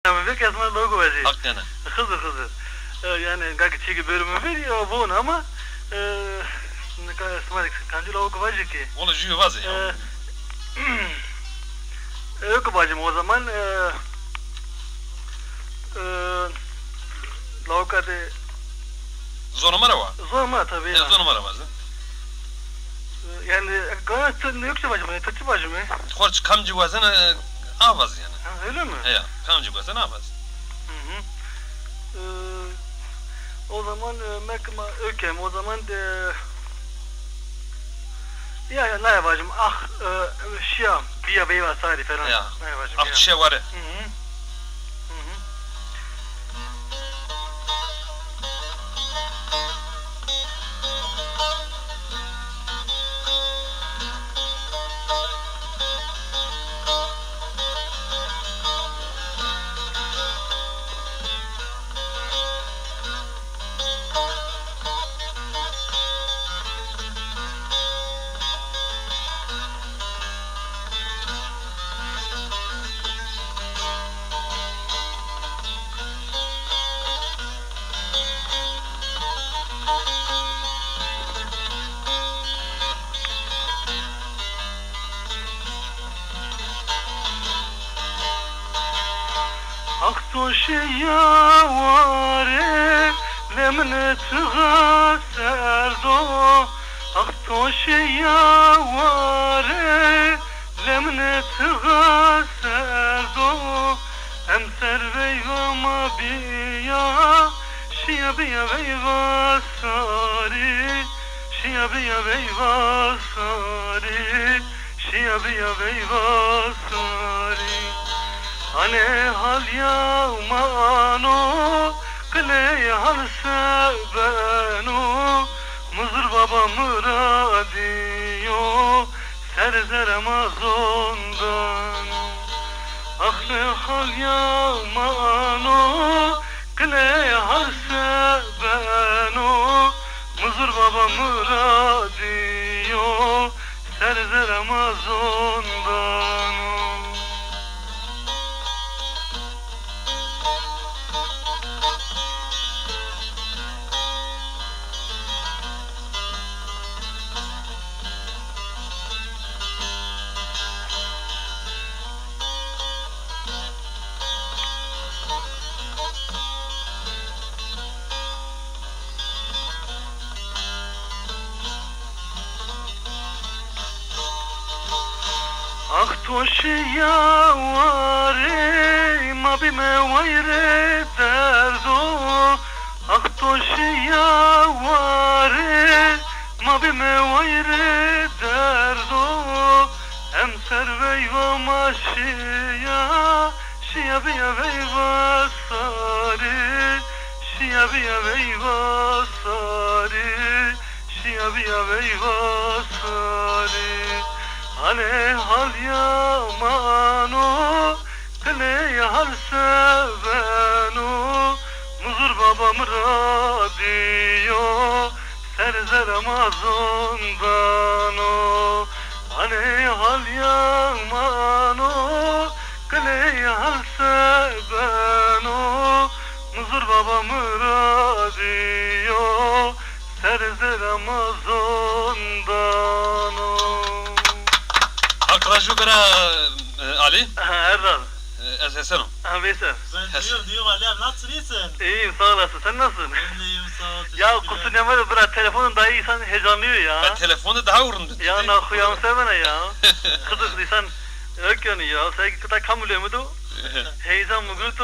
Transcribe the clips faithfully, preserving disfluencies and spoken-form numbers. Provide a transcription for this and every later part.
Ama vek esma lawko vajî. Hakikaten. Xizir, Xizir. E, yani, gaki çeki bölümü ver ya, bon ama, e, nika esma kamcî lawko vajî ki. Ola jüyü vaze ya. E, e, ökü bacım o zaman, e, e, lawka de Zonê ma ra wa? Zonê ma tabii ya. Ya, zonê ma ra vaze. Yani, gayet Türkçe bacım, yani, Türkçe bacım ya. Xorç kamcî wazena, a vaze yani. Ha, öyle mi? He ya, kamcî wazena a vaze. Hı hı. E, o zaman, e, mek ma ökem, o zaman de, ya, ya, naya bacım, ah, e, şiya, biya veyva sarî falan. Ya. Naya bacım, ah, ya. Şiya ware. Hı hı. Hı hı. Ax to şiya ware, lê min tixa serd o. Ax to şiya ware, lê min tixa serd o. Emser veyva ma biya, şiya biya veyva sarî, şiya biya veyva sarî. Şiya biya veyva sarî. Hanê hal ya ma ano, qilê hal se beno. Muzur baba mi ra diyo, ser zere ma zon dano. Ax ne hal ya ma ano, qilê hal se beno. Muzur baba mi ra diyo, ser zere ma zon dano. Ax to şiya warê, ma bîme wayirê derdo. Ax to şiya warê, ma bîme wayirê derdo. Emser veyva ma şiya, şiya biya veyva sarî, şiya biya veyva sarî, şiya biya veyva sarî. Hanê hal ya ma ano, qilê hal se beno. Muzur baba mi ra diyo, ser zere ma zon dano. Hanê hal ya ma ano, qilê hal se beno. Muzur baba mi ra diyo, ser zere ma zon dano. Haq raju bira, e, Ali. Aha, Erdal. E, ez Hesen o. Ha, Veysel. Ben duyuyorum, duyuyorum Ali abi, nasılsın, iyisin? İyiyim, sağ olasın. Sen nasılsın? Ben de iyiyim, sağ ol, teşekkürler. Ya, kusur ne var, bırak, telefonun daha iyi, insan heyecanlıyor ya. Ben telefonu daha urundu. Ya, na xuyam sevene ya. Kızık insan, yok yani ya. Sen git, ta kamule mi do? Heyecan mı gültü?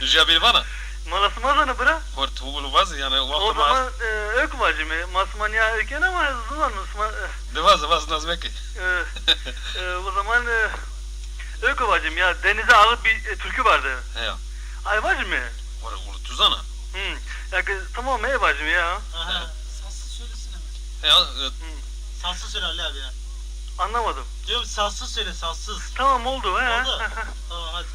Jabil bana. Malas mazana bırak. Hor tu bulu vaz yani, o zaman, e, ök vacime. Masman ya öken ama zaman, e, de vaz, vaz nazmeki. E, e, o zaman, e, Öko bacım ya, denize ağıt bir, e, türkü vardı. He ya. Ay bacım ya. Var, unuttuzana. Hı. Ya ki, tamam, he bacım ya. Aha. He. Sazsız söylesene. He ya, e, Hı. Sazsız söyle Ali abi ya. Anlamadım. Diyorum sazsız söyle, sazsız. Tamam, oldu, he. Oldu. Tamam, hadi.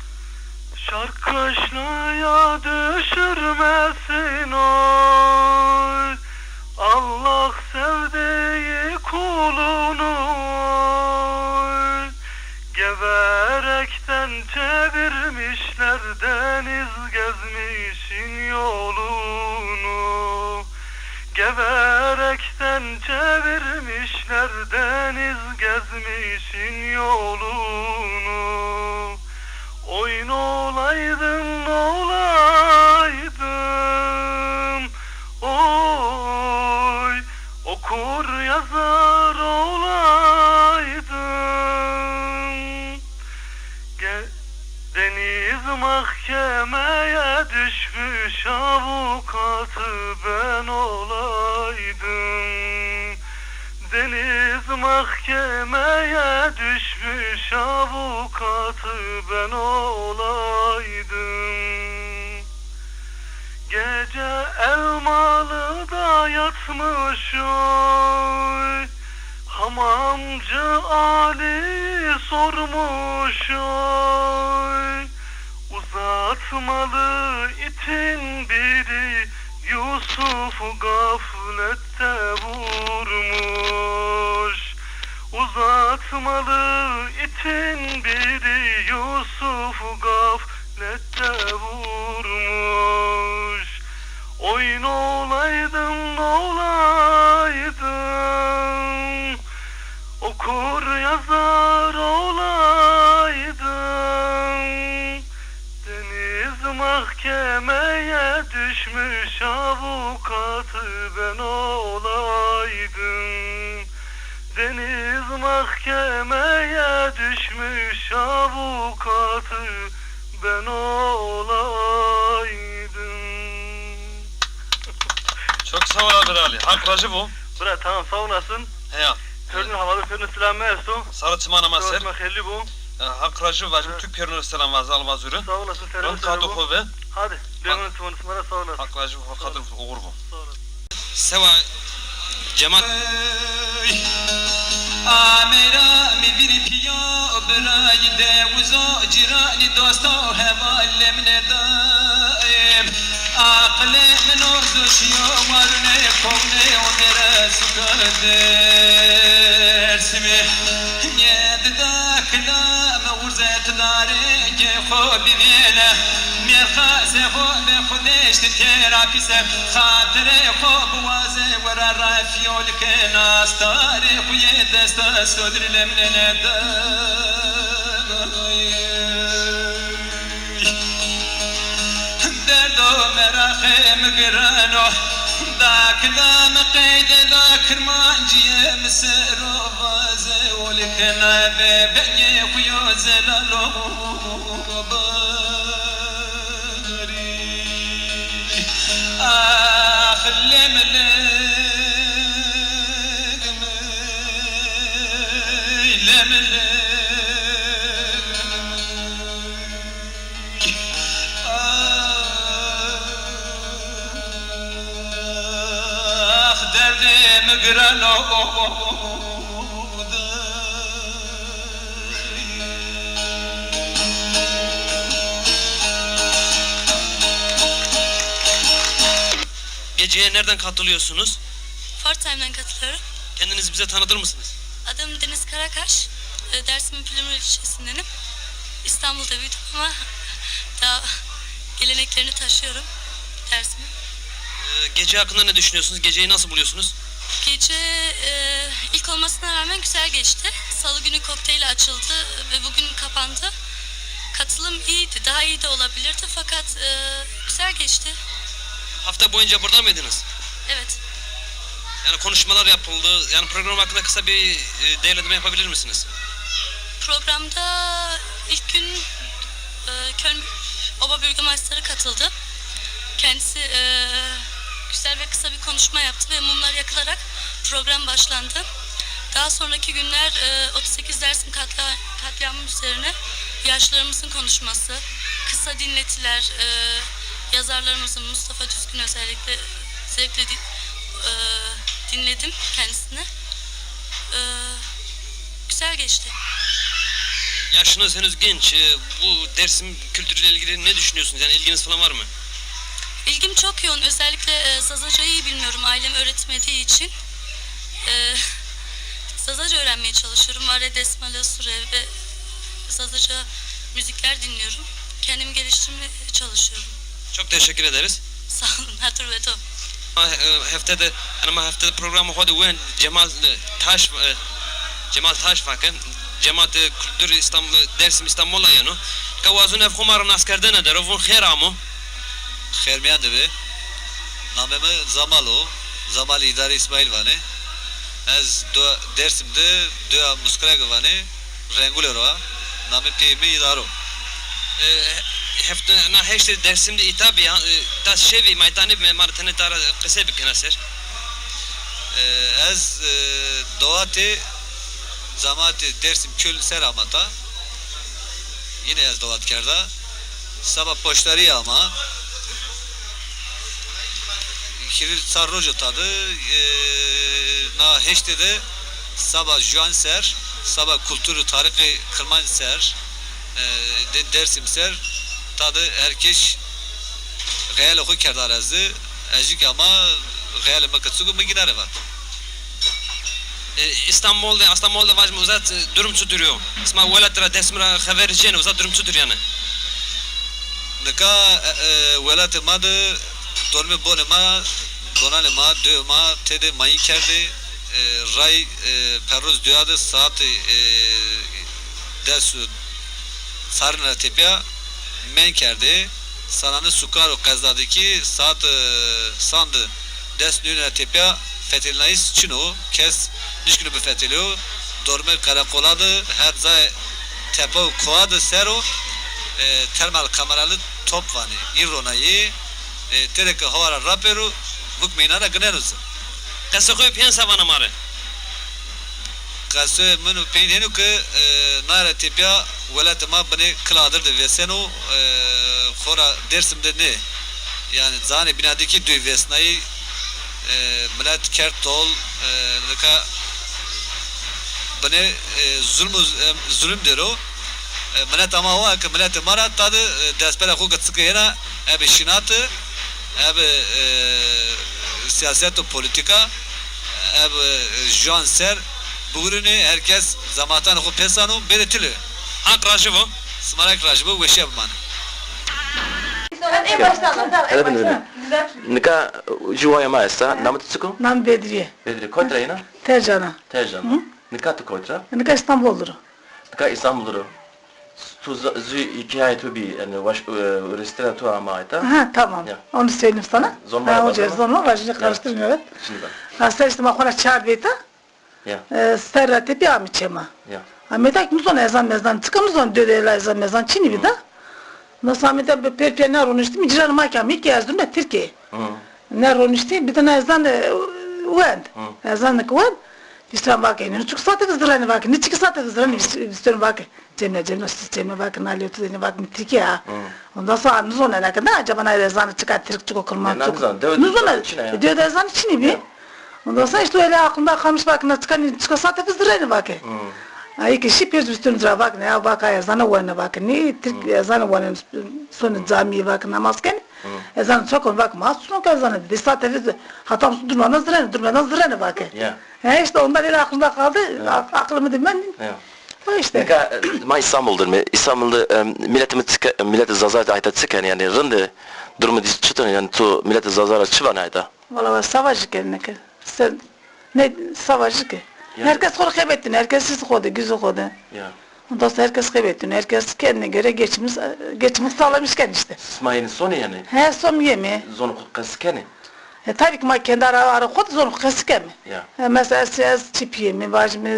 Şarkışlaya düşürmesin oy. Allah sevdiği kulunu geverekten çevirmiş. Çevirmişler deniz gezmişin yolunu, Geverek'ten çevirmişler deniz gezmişin yolunu. Oyun olaydım, olaydım, oy, okur yazar olaydım. Ge- Deniz mahkemeye düşmüş, avukatı ben olaydım. Deniz mahkemeye düşmüş, avukatı ben olaydım. Gece Elmalı'da yatmış oy, hamamcı Ali sormuş oy. Uzatmalı itin biri Yusuf gaflette vurmuş. Uzatmalı itin biri Yusuf gaflette vurmuş. Oyun olaydım, olaydım, okur yazar olaydım. Deniz mahkemeye düşmüş, avukatı ben olaydım. Deniz mahkemeye düşmüş, avukatı ben olaydım. Çok sağ ol abi Ali. Hak racı bu. Bira, tamam, sağ olasın. Heya. Pêrûnê hamadir, pêrûnê selamê esto. Sağ ol, çiman ama ser. Sewasma xeylî bo. E, Hak racı vajim, tu pêrûnê selam vaze, al vazûrî. Sağ olasın, selam. Rin kato xo ve. Hadi. Pêrûnê çiman sima ra, sağ olasın. Hak racı, Hak kadir oğur bu. Sağ olasın. Sewa cemaat. Ameyra mi vîrî pîya birayî de, uzo cîranî dosta û hevalê min ê daîm. Aqilê min o zuşîyo warunê kownê o dere suka Dêrsimî. Nê dida kila mi urzet darê ke xo bivêne. Mêrxa se xo ve xo deşti têra pîse. Xatirê xo biwaze wera rafîyo likena. Starê xo yê desta sodir lemnene de. Derdo meraqê mi gireno, dakila mi qeyde da kirmancîye mi ser o vaze, o likena ve bengê xo yo zelalo barî. Ax lemle Ax derdê mi giran o. Geceye nereden katılıyorsunuz? Part-time'den katılıyorum. Kendinizi bize tanıtır mısınız? Adım Deniz Karakaş. E, Dersim'in Plümür ilçesindenim. İstanbul'da büyüdüm ama daha geleneklerini taşıyorum Dersim'in. E, gece hakkında ne düşünüyorsunuz? Geceyi nasıl buluyorsunuz? Gece, e, ilk olmasına rağmen güzel geçti. Salı günü kokteyl açıldı ve bugün kapandı. Katılım iyiydi, daha iyi de olabilirdi fakat, e, güzel geçti. Hafta boyunca burada mıydınız? Evet. Yani konuşmalar yapıldı. Yani program hakkında kısa bir, e, değerlendirme yapabilir misiniz? Programda ilk gün, e, Köln Oba Bürgermeister'ı katıldı. Kendisi, e, güzel ve kısa bir konuşma yaptı ve mumlar yakılarak program başlandı. Daha sonraki günler, e, otuz sekiz Dersim katla-, katliamı üzerine yaşlarımızın konuşması, kısa dinletiler, e, yazarlarımızın, Mustafa Düzgün özellikle zevkle di-, e, dinledim kendisini. E, güzel geçti. Yaşınız henüz genç. E, bu Dersim kültürüyle ilgili ne düşünüyorsunuz? Yani ilginiz falan var mı? İlgim çok yoğun. Özellikle, e, Zazacayı iyi bilmiyorum ailem öğretmediği için. E, Zazaca öğrenmeye çalışıyorum. Vare desmale sure ve Zazaca müzikler dinliyorum. Kendim Şimdi çalışıyorum. Çok teşekkür ederiz. Sağ olun, hatır ve top. Ma, e, hefte de, yanî ma hefte de programê xo de wen Cemal, e, Taş, e, Cemal Taş vake, cemaatê kultur İstanbul, Dersim İstanbul ra yeno. Ka wazun ev xo ma ra naskerdene der o, vun xêr amo. Xêr mîyan de be. Namê mi Zamal o. Zamal Îdarî Îsmaîl vanê. Ez do-, Dersim de doya Muskrege vanê. Rengule ro a. Namê pîyê mi Îdar o. E, hefte na heştê Dersim de îta bî, e, ta şevî maytanî bime, ma ra tenê ta ra qise bikena ser. E, ez, e, dowatê cemaatê Dersim Köln ser ama ta. Yine ez dowat kerda. Seba poştarî ama. Hîrê çar rojo ta de, e, na heştê de saba juan ser, saba kultur û tarîxê Kirmanc ser, e, de Dersim ser, ta de her keş xeyalê xo kerda rê ez de, ez jî ke ama xeyalê mi ke çik o mi gîna rê vat. E, Îstanbul de, Îstanbul de vajîme uza, e, durum çutur yo? Sima welat ra, Dersim ra xever cêne, uza durum çutur yanî? Nika, e, e, welatê ma de dormê bonê ma, bonanê ma, doyê ma têde mayîn kerdê, e, ray, e, perroz doya de saetê, e, des û çarîne ra tepîya men kerdê. Sanane Sukar û Qezda de kî saet, e, san de des nûne ra tepîya fetelînayîş çin o. Kes nişkîno bifetelîyo. Dormê qereqola de her cayê tepe û koa de ser o, e, termal kameralı top vanê. Î ronayî, e, têde ke hawa ra rapêro, hukmê înan ra gineno ci. Qesê xo yê pîyen se vana ma rê? Qesê min û pîyên hêno ke, e, naye ra tepîya welatê ma binê Kiladir de vêseno, e, xora Dêrsim de nê. Yanî canê bîna de kî doy vêsnayî, e, milet kerd tol, e, nika binê, e, zulm û, e, zulm der o. E, milet ama wa ke miletê ma ra ta de, e, destberê xo ke çike yena, ebe şînate, ebe, e, siyaset û polîtîka, ebe, e, juan ser bigurînê, her kes zematanê xo pêsano, bêrê tile. Haq rajî bo. Sima ra kî rajî bo, weşîya bimanê. Tamam, en baştan anlat, tamam, en baştan. Nika, e, jû waya ma esta. Namê to çik o? Namê Bedrîye. Bedrîye. Kot ra yena? Tercan a. Tercan a. Nika to kot ra? Nika Îstanbul ro. Nika Îstanbul ro. Tu z-, zû hikayê to bî, yanî, waş, e, resîtela to ama ayta. Ha, tamam. Ya. Onu söyleyeyim sana. Zonma ra vajîme. Zonma vajîme, karıştırmıyorum. Şimdi ben. Aslında işte ma xo ra çar beyta. Ya. E, ser ra tepîya amî çê ma. Ya. Amî ta kî nizon ezan mezan, çika nizon, döde la ezan mezan çinî bî da. Nasıl amî ta pêr pîya nêroniştî, mi cîranê ma kî amî kî Erzurumê, Tirkî. Nêroniştî, bî de na ezan, e, wend. Ezan kî wend. Dîsan vake, nê çik sate vizdirenê vake, nê çik sate vizdirenê vîst-, vîstêrî vake. Cemle, Cemle, siz Cemle vake, na lê tu dêne vake, mi Tirkî ya. Ondan sonra nizonena ke, na acaba na ezanê çika Tirk, çiko Kirmanc, çiko. Nizonena, döde ezanê çinî bî. Ondan sonra işte öyle aklımda kalmış vake, na çika, nê çik sate vizdirenê vake. Ay ke şî pêr vîstêrî ra vake, ya vake, ezanê wenê vake, nê Tirk ezanê wenê, sonê camî vake, namaz kenê. Ezanê çik o vake, ma suno ke ezanê, dê sate viz, hatta durmadan zdirenê, durmadan zdirenê vake. Ya. He, işte ondan öyle aklımda kaldı. Ya. Ak-, aklımı da ben. Ya. O işte. Nika, e, ma Îstanbul de me. Îstanbul de, e, miletê mi çik-, miletê Zaza ayta çik ê, yanî rind ê, durumê dî çitur, yanî tu miletê Zaza ra çi vanê ayta? Valla savaş kenê ke. Sen, ne savaş ke. Yanî. Herkes xo rê xebetîno, herkes îşê xo de, gücü xo de. Ya. Ondan sonra herkes xebetîno, herkes kendine göre geçimini, geçimini sağlamış kenê işte. Sima yenê sonê yanî? He, son yemê. Zonê xo qesî kenê? E, tabii ki ma kendi ara, ara xo de zonê xo qesî keme. Ya. E, mesela ez, ez çipî yemê, vajîme,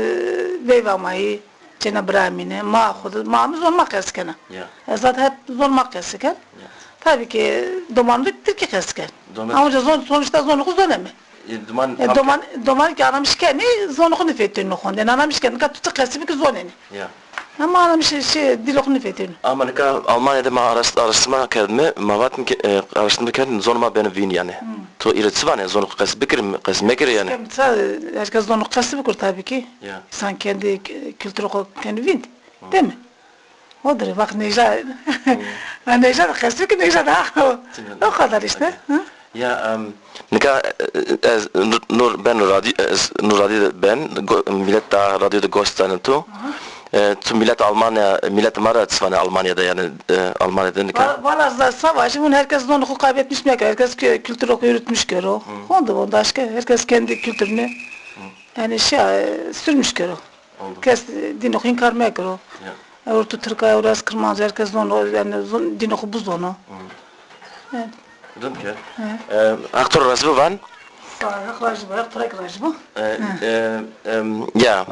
veyva ma yê, cêna bira mi ne, ma xo de, ma mi zonê ma qesî kena. Ya. Ez zaten hep zonê ma qesî ken. Ya. Tabii ki domanê mi de Tirkî qesî ken. Ama onca zon, sonuçta zonê xo zoneme. E, doman, e, doman, doman ki anamiş kenê, zonê xo nifetelîno xo de. Anamiş kenê, nika tu ti qesî bikî zonenê. Ya. Ama anamiş şey, şey, dilê xo nifetelîno. Ama nika Almanya de ma araşt-, araştırma kerdîme, ma vatîme ke, e, araştırma kerdîme, zonê ma beno vîn yanî. Tu îro çi vanê, zonê xo qesî bikirî, qesî mekirî yanî? Herkes, herkes zonê xo qesî bikiro tabii ki. Ya. İnsan kendi k-, kültürü xo kenê vîn. Değil mi? Odur, bak, nêja. Ha, nêja da qesî ki nêja da. O kadar işte. Okey. Ya, em, nika, e, ez, Nur, Nur, ben radyo, ez, Nur radyo de ben, go-, milet da radyo de goş zanê tu. E, tu millet Almanya, millet ma ra çi vanê Almanya de, yani, e, Almanya de nika? Va-, valla za-, savaş, bunu herkes zonu xu kaybetmiş mi? Herkes kü-, kültürü xu yürütmüş kero. Honde, honde aşke herkes kendi kültürünü, yani, şey, e, sürmüş kero. Oldu. Kes, e, dino xu inkar mekero. Ya. Ewro tu Türka, ewro ez Kırmancı, herkes zonu, yani, zon-, dino xu buzono. Yani. Rind ke. He. E, Heq to razî bo van. Sağ ol, Heq razî bo, Heq to rê razî bo. E, e, em, ya,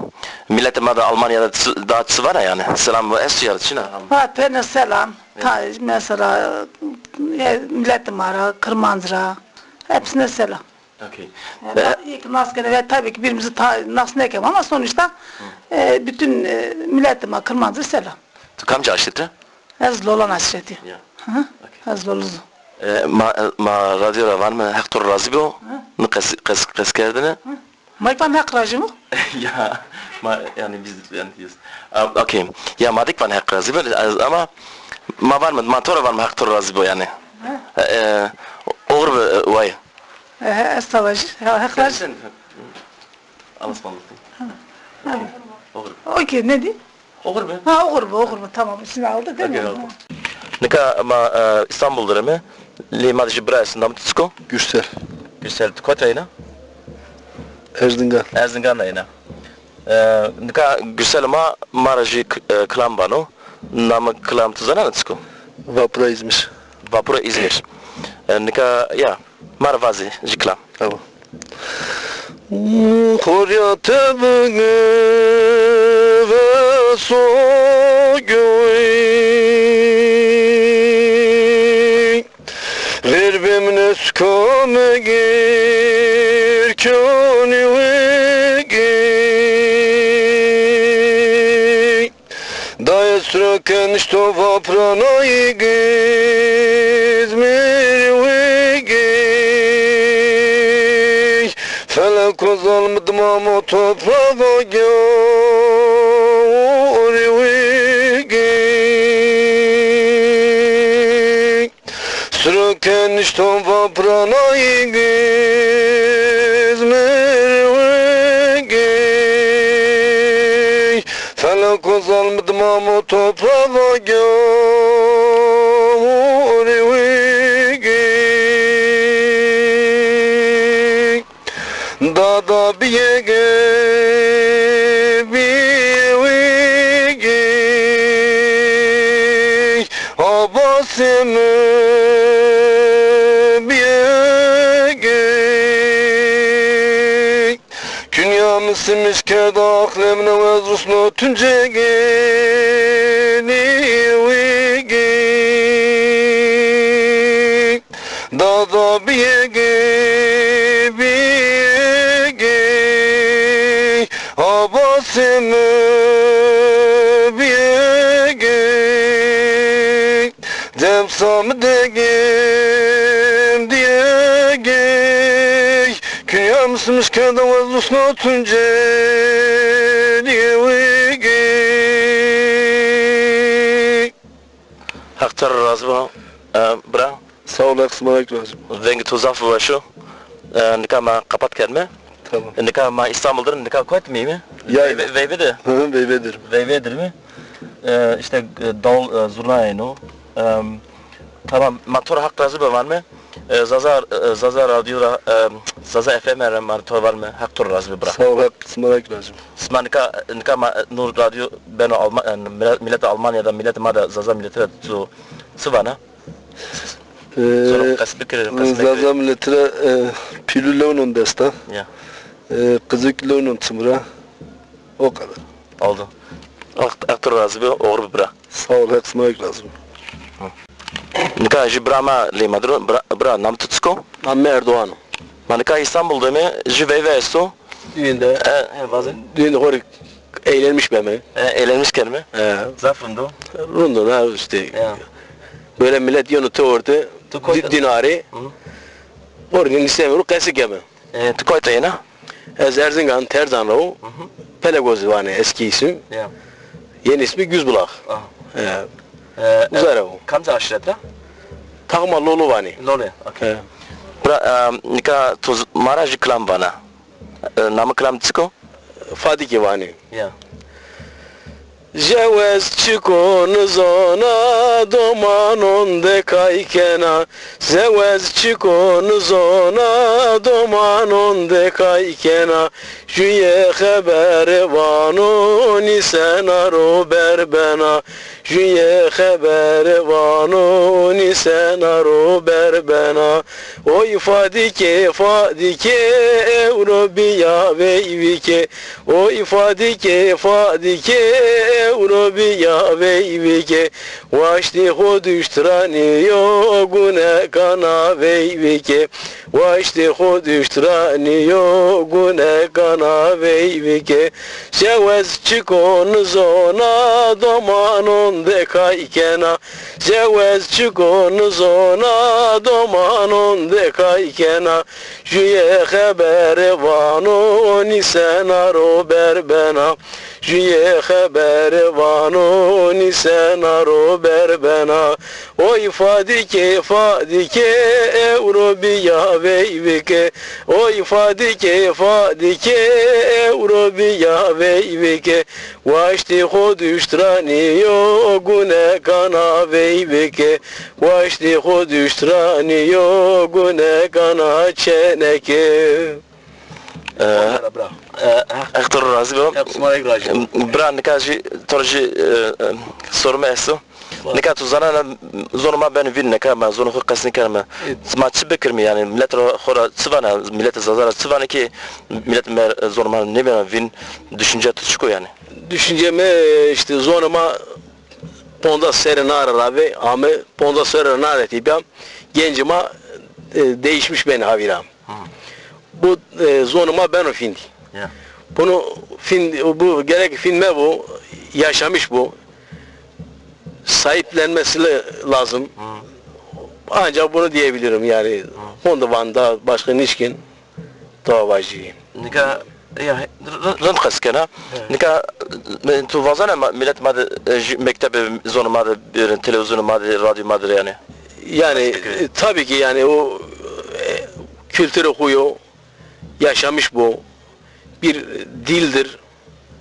milletê ma de Almanya'da çi-, daha çi vana yani? Selam esto ya da çina? Ha, pêrine selam. Evet. Ta, mesela, e, milletê ma ra, Kırmancı ra, hepsine selam. Okey. E, e, ta-, ilk nas kene ve tabii ki birbirimizi ta-, nas nekem ama sonuçta, e, bütün, e, milletê ma Kırmancı selam. Tu kamci aşiret ra? Ez Lolan aşiretî. Ya. Hı hı. Okey. Ez Loluz o. E, ma, ma radyo ra vanme Heq to razî bo. Hı. Ni qes, qes, qes kerdine. Hı. Ma van Heq razî bo. Ya, ma, yani biz, yani, yes. A, okey. Ya ma dik van Heq razî bo, ez, ama ma vanme, ma to ra vanme Heq to razî bo yani. Hı. E, oxir bi, e, way. E, he, ez tavajî. Ya, Heq razî. Sen, sen, Allah'a ısmarladık. Ha. Okey. Olur. Okey, ne diyeyim? Olur mu? Ha, olur mu, olur mu? Tamam, şimdi aldı değil mi? Okey, oldu. Ha. Nika ma, e, İstanbul dıremi. Lê ma de jî bira esto, namê tu çik o? Gürsel. Gürsel, tu kotî ra yena? Erzingan. Erzingan ra yena. E, nika Gürsel ma, ma ra jî k-, e, kilam vano. Namê kilam tu zanena çik o? Vapura İzmir. Vapura İzmir. E, nika, ya, ma ra vaze jî kilam. Tamam. Xorya tebinge ve sogoy. Ver bimne suka me gir könü wege. Daye sura kenişto vapranayî gizmir wigey. Feleko zalm dimamo toprağa gyor wigey. Sura kenişto vapranayî gizmir wigey. Feleko zalm dimamo toprağa gyor wigey. Dada biyege biye wigey. Abasê mi biyege. Künya mi simij kerd aqlê mi newez rusno tunce gênî wî gê. Dada biyege, biyege, abasê mi biyege. Dem samı degem diyegey. Künyam sımış keda wez usna tunce diyewegey. Heq to ra razî bo, e, bira. Sağ ol, Heq sima ra razî bo. Vengê to zaf weş o. E, nika ma kapat kerdime. Tamam. Nika ma İstanbul dir, nika kotî mi? Yayla. Veyve, Veyve de. Hı hı, Veyve dir. Veyve dir mi? E, işte, e, davul, e, zurna yeno. E, tamam, ma to ra Heq razî be vanme. E, Zaza, e, Zaza Radyo ra, e, Zaza F M ra ma to ra vanme. Heq to ra razî be bira. Sağ ol, Heq sima ra razî bo. Sima nika, nika ma, e, no radyo beno Alma-, e, mile-, millet Almanya da, millet ma da, Zaza milleti ra tu çi vana? E, Zaza milleti ra, e, pîlû lewnon desta. Ya. E, qizûk lewnon çimû ra. O kadar. Oldu. Heq, Heq to ra razî be, oxir be bira. Sağ ol, Heq sima ra razî bo. Nika jî bira ma lê ma dir o, bira, bira, namê to çik o? Namê mi Erdoğan o. Ma nika İstanbul de me, jî Veyve esto. Düğünde. E, he, vaze. Düğünde hor eğlenmiş be me. E, eğlenmiş kerme. He. Zaf rind o. Rind o, ha, işte. Ya. Böyle millet yeno to orte, di-, dinarê. Hı. Organize ru qesî keme. E, tu kotî ra yena? Ez Erzingan, Terzan ra wo. Hı hı. Pelegozî vanê eski isim. Ya. Yeni ismi Güzbulak. Aha. E, e, uza ra wo. Kamca aşiret ra? Takma Lolu vanê. Lolu, okey. E. Bira, e, nika to z-, ma ra jî kilam vana. E, namê kilam çik o? Fadîkê vanê. Ya. Jewez çiko nizona, domanon de kay kena. Jewez çiko nizona, domanon de kay kena. Jüye xebere vano, nîsena ro berbena. Jüye xebere vano, nîsena ro berbena. Oy Fadike, Fadike, ewro biya veyvike. Oy Fadike, Fadike, ewro biya veyvike. Waştê xo duşt ra nîyo, gunekana veyvike. Waştê xo duşt ra nîyo, gunekana veyvike. Jewez çiko nizona, domanon de kay kena. Jewez çiko nizona, domanon de kay kena. Jüye xebere vano, nîsena ro berbena. Jüye xebere vano, nîsena ro berbena. Oy Fadike, Fadike, ewro biya veyvike. Oy Fadike, Fadike, ewro biya veyvike. Waştê xo duşt ra nîyo, gunekana veyvike. Waştê xo duşt ra nîyo, gunekana çeneke. E, Bra. E, Heq, Heq to razî bo. Heq sima rê razî bo. Bra, nika jî to rê jî, e, e, sorme esto. Nika tu zanena zonê ma beno vîn, nika ma zonê xo qesnî kerme. Evet. Ma çi bikirme yanî, milet ra xo ra çi vana, miletê Zaza ra çi vana ki milet ma zonê ma nêbena vîn, düşünce tu çik o yanî? Düşünce mi, işte, zonê ma ponza serre nare ra ve, ame ponza serre nare tîbya, gencê ma, e, değişmiş benê havîra. Hı. Bu, e, zonê ma beno fîndî. Ya. Bunu fîn, bu gerek fîn mebo, yaşamış bu. Sahiplenmesi la-, lazım. Hı. Ancak bunu diyebilirim yani. Hı. Honde van da başka nişkin dava vajî. Nika, ya, r-, r-, rind qes kena. Evet. Nika, e, tu vazena ma-, milet ma de, e, jü-, mektebê zonê ma de bêrin, televîzyonê ma de, radyo ma de yanî. Yani, e, tabii ki yani o, e, kültürü huyu yaşamış bu. Bir dildir.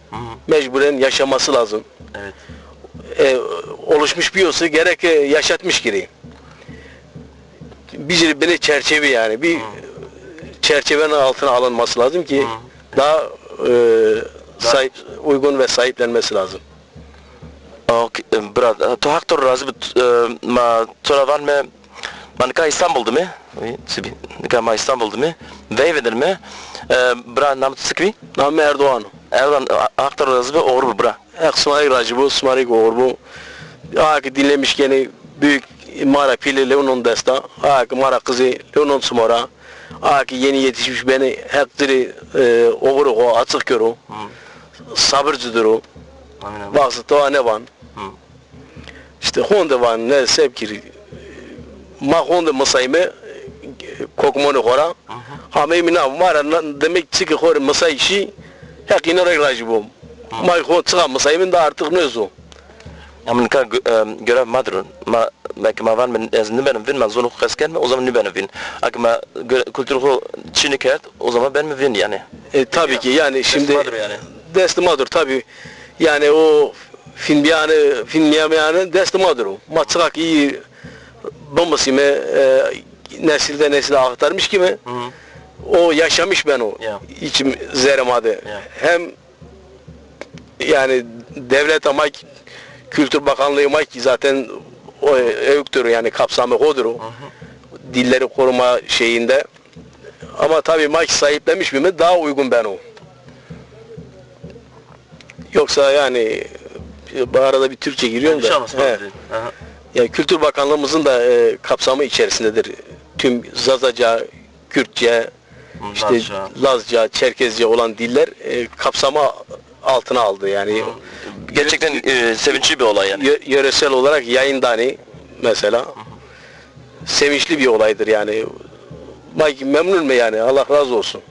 Hı hı. Mecburen yaşaması lazım. Evet. E, oluşmuş bir yoksa gerek, e, yaşatmış giri. Bir bine çerçeve yani. Bir Hı. çerçevenin altına alınması lazım ki Hı. daha, e, Daha sahip, uygun ve sahiplenmesi lazım. Ok, e, bira, e, to Heq to razî bi, e, ma to ra vanme, ma nika Îstanbul de me. Uy, sibi. Nika ma Îstanbul de me. Veyve de me. E, bira, nam to çik bî? Namê mi Erdoğan o. Erdoğan, e, Heq to razî bi, oxir bi bira. Heq sima rê razî bo, sima rê oxir bo. Aa ki dinlemiş kenê, büyük ma ra pîlê lewnon desta. Aa ki ma ra qizê lewnon sima ra. Aa ki yeni yetişmiş benê, Heq ci rê, e, oxirê xo açıq kero. Hı. Sabir ci diro. Amin, amin. Baxsê to a nêvan. Hı. İşte honde van, ne sebkir. Ma honde misayme, kokmonê xo ra. Hı hı. Hamey mi na, ma ra na, demek çiki xo rê misay şî, Heq înan rê razî bo. Hı. Ma xo çiqa misayme de artık nêzo. Ama nika gö-, e, görev ma dir o. Ma, belki ma van, ez nêbenim vîn, ma zonê xo qes kenme, o zaman nêbenim vîn. Eke ma gö-, kulturê xo çînî kerd, o zaman benme vîn yani. E, tabii ki yani şimdi destê ma dir o yani. Destê ma dir o tabii. Yani o fînbîyane, fînmîyameyane destê ma dir o. Ma çiqa ki iyi bimisîme, e, nesilde nesile aktarmış gibi Hı hı. o yaşamış beno Ya. içim zerre ma de. Ya. Hem yani devlet ama ki, Kültür Bakanlığı ama ki zaten o ewktir yani kapsamı odur o. Hı hı. Dilleri koruma şeyinde. Ama tabii ma ki sahiplenmiş mi daha uygun beno. Yoksa yani, e, arada bir Türkçe giriyorum da. Yanlış anlaşılma He. Dedi. Aha. Yani Kültür Bakanlığımızın da, e, kapsamı içerisindedir. Tüm Zazaca, Kürtçe, işte Lazca. Lazca, Çerkezce olan diller, e, kapsama altına aldı yani. Hı. Gerçekten, e, sevinçli bir olay yani. Yö-, yöresel olarak yayında hani mesela. Hı hı. Sevinçli bir olaydır yani. Bak, memnun mu yani? Allah razı olsun.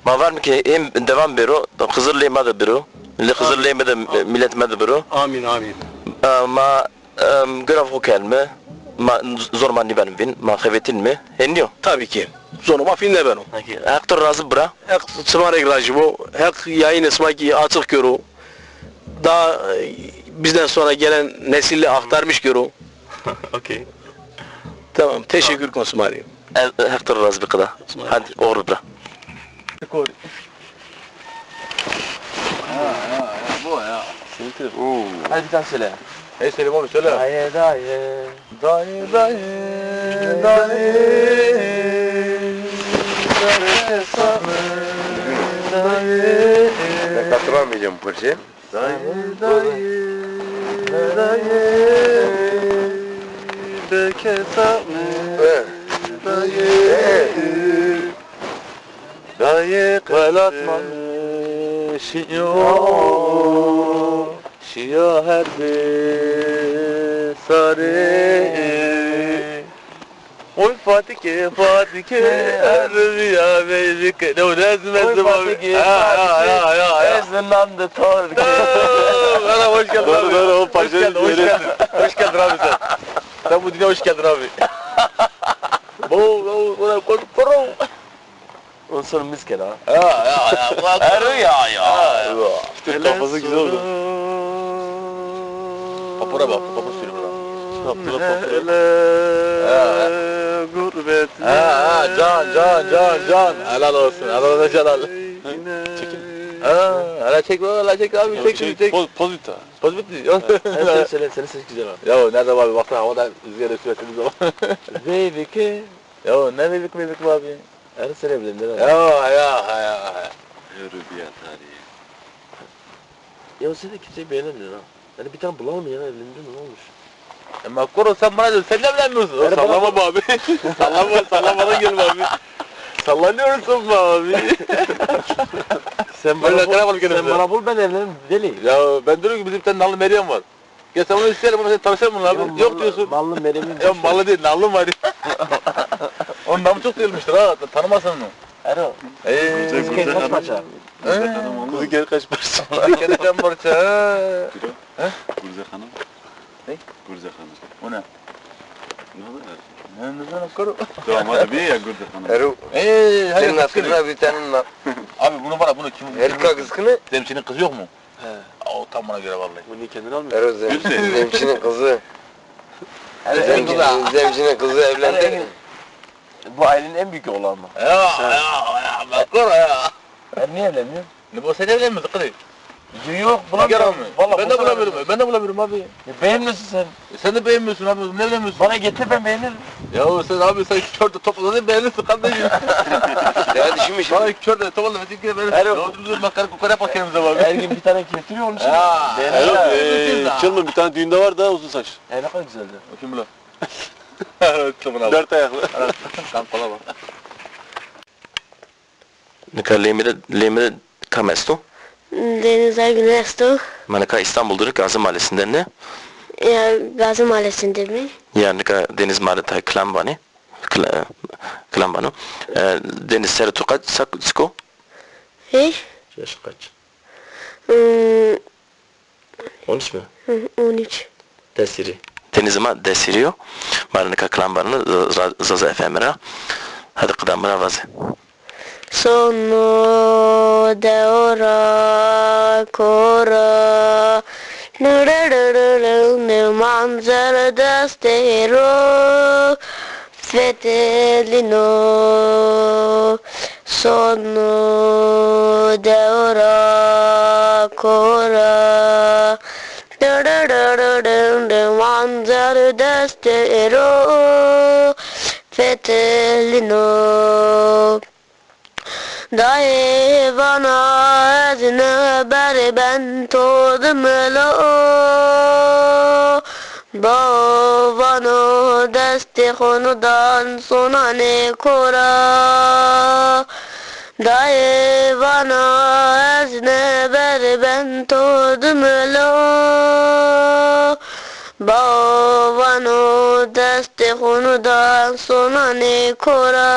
Ma var mı ki hem devam bero, Xizir lê ma de biro, li Xizir Amin. Lê ma de, Amin. Millet ma de biro. Amin, amin. E, ma Em, görev xo kelme, ma, zor ma nîben vîn, ma xevetin mi, henî yo? Tabii ki. Zonê ma fîn nêbeno. Peki, Heq to razî bira. Heq sima rê razî bo. Heq yayînê sima kî açıq kero. Daha, e, Bizden sonra gelen nesili aktarmış gör o. Okey. Tamam, teşekkür kon sima rê. Ez, Heq to razî bi qida. Hadi, oxir bira. Ha, ha, ha, bu ya. Hadi bir tane söyle. Hey Selim abi, söyle. Daye, daye. Daye, daye, daye. Daye, daye. Ben katılamayacağım bu parçaya. Daye, daye, daye, de kesame, daye, daye, welatman şiyo, şiyo her bir sarı. Oy Fatike, Fatike, erbiya veyvike. Ne o, ne ezme. Oy ezme abi. Fatike, ha, ha, Fatike, ha, ha, ha. Ez nande torke. Merhaba, hoş geldin abi. Doğru, doğru, o hoş geldin, hoş geldin. Hoş geldin abi sen. Sen bu dünyaya hoş geldin abi. Bu, bu, bu, bu, bu. Ondan sonra mis kena. Ya, ya, ya. Erû ya, ya. Ha. Işte kafası güzel oldu. Papura bak, papur sürüyor lan. Papura, papura. Ha. Gurbet. Ha, ha, can, can, can, can. Helal olsun, helal olsun, helal. Çekin. Ha, hele çek, hele çek abi, çek, çek, çek. Poz, poz bir tane. Poz bitti. Yok. Ha, sen söyle, senin ses güzel abi. Ya nerede abi, baksana, havada rüzgar esiyor, temiz hava. Veyvike. Ya ne veyvik, veyvik abi? Erê serê bilindî ra. Ya, ya, ya, ya. Erû bîya tarî. Ya seni kimse beğenemiyor ha. Yani bir tane bulalım ya, bilindî ne olmuş? E, ma koro, sen bana diyorsun, sen ne bilemiyorsun? O sallama be abi. Sallama, sallamadan gelme abi. Sallanıyorsun be abi. Sen bana bul, sen bana bul, ben evlenirim deli. Ya ben diyorum ki bizim bir tane nallı Meryem var. Ya sen onu isterim ama sen tanışır mısın abi? Yok diyorsun. Mallı Meryem'in. Ya mallı değil, nallı var. Onun namı çok değilmiştir ha. Tanımazsın onu. Ero. Ee, Kızılkaya kaç parça? He? Kızılkaya kaç parça? Kızılkaya kaç parça? He? Gurze Hanım. Ne? Gurze Hanım. O ne? Ne oluyor? Ne, ne zaman kuru? Tamam, hadi bir ya Gurze Hanım. Ero. Ee, senin aklına bir tane na- Abi bunu var, bunu kim? Erka kızgını. Zemçinin kızı yok mu? He. O tam bana göre vallahi. Bu niye kendini almıyor? Ero Zem-, Zemçinin kızı. Zemçinin kızı evlendi. Bu ailenin en büyük oğlu ama. Ya, ya, ya, bak o ya. Sen niye evlenmiyorsun? Ne bu, sen evlenmiyorsun kızım? Yok, bulamıyorum. Vallahi ben de bulamıyorum. Ben de bulamıyorum abi. Ya beğenmiyorsun sen. E, sen de beğenmiyorsun abi. Ne beğenmiyorsun? Bana getir, ben beğenirim. Ya sen abi, sen iki kör de topladın, beğenirsin kardeşim. Ya düşünmüş. Bana iki kör de topladın, ben iki kere beğenirsin. Her gün bir tane getiriyor, onun için beğenirim. Erol, e, Çılmın bir tane düğünde var da uzun saç. E, ne kadar güzeldi. O kim bu lan? Çılmın abi. Dört ayaklı. Kan kola bak. Nika lê mi de, lê mi de kam esto? Deniz Aygün esto. Ma nika Îstanbul de, Gazi Mahallesi'nde ne? Ya, Gazi Mahallesi'nde mi? Ya, nika Deniz Mahallede kilam vanê. Kila-, kilam vano. E, Deniz, serê to kaç, sa-, çik o? Hey? Yaş kaç? Hmm, On üç mü? Hı, on üç. Desirî. Denizê ma desirî yo. Ma rê nika kilam vano, Za-, Zaza F M ra. Hadi qida mi ra vaze. Sono deora kora, nırırırırını manzara destero. Fetelino sono deora kora. Manzar destero fetelino. Dayê vana ez ne berê ben to dimilo. Bao vano destê xo nidan sonanê kora. Dayê vana ez ne berê ben to dimilo. Bao vano destê xo nidan sonanê kora.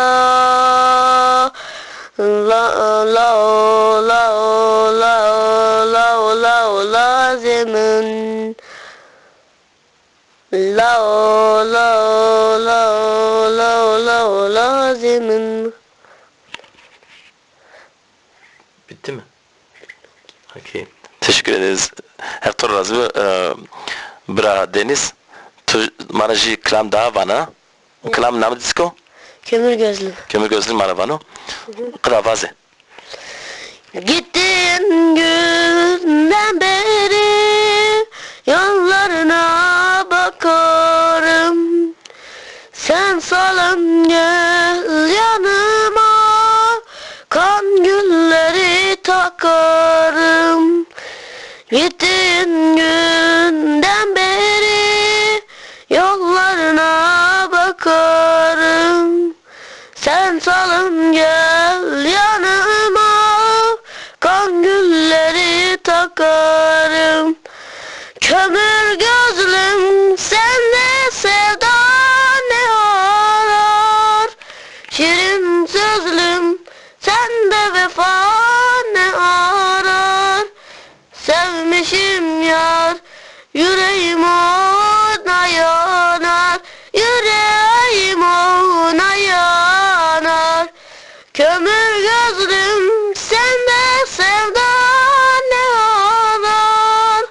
La, lao, lao, lao, lao, lao, lazê min. Lao, lao, lao, lao, lazê min. Bitti mi? Okey. Teşekkür ederiz. Heq to razî bo, e, bira Deniz. Tu ma ra jî kilam daha vana. Kilam namê de çik o? Kömür gözlüm. Kömür gözlüm ma ra vano. Qida vaze. Gittiğin günden beri yollarına bakarım. Sen salın gel yanıma, kan gülleri takarım. Gittiğin günden beri yollarına bakarım. Sen salın gel yanıma, kan gülleri takarım. Kömür gözlüm, sende sevda ne arar? Şirin sözlüm, sende vefa ne arar? Sevmişim yar, yüreğim ona yanar, yüreğim ona yanar. Kömür gözlüm, sende sevda ne arar?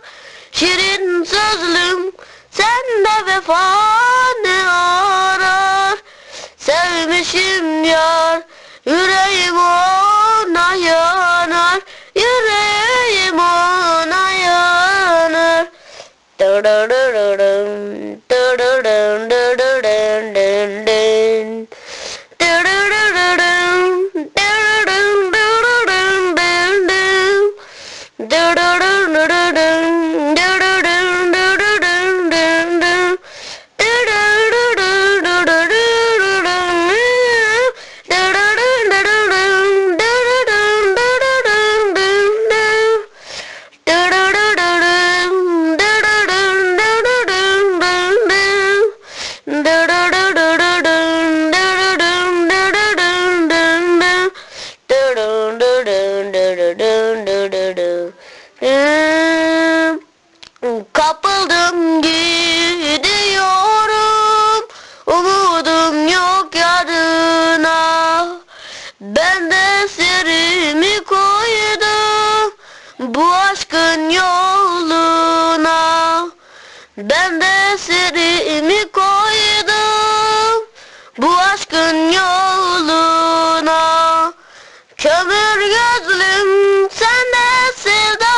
Şirin sözlüm, sende vefa ne arar? Sevmişim yar, yüreğim ona yanar, yüreğim ona yanar. Kapıldım gidiyorum, umudum yok yarına. Ben de sırrımı koydum bu aşkın yoluna. Ben de sırrımı koydum bu aşkın yoluna. Kömür gözlüm, sende sevda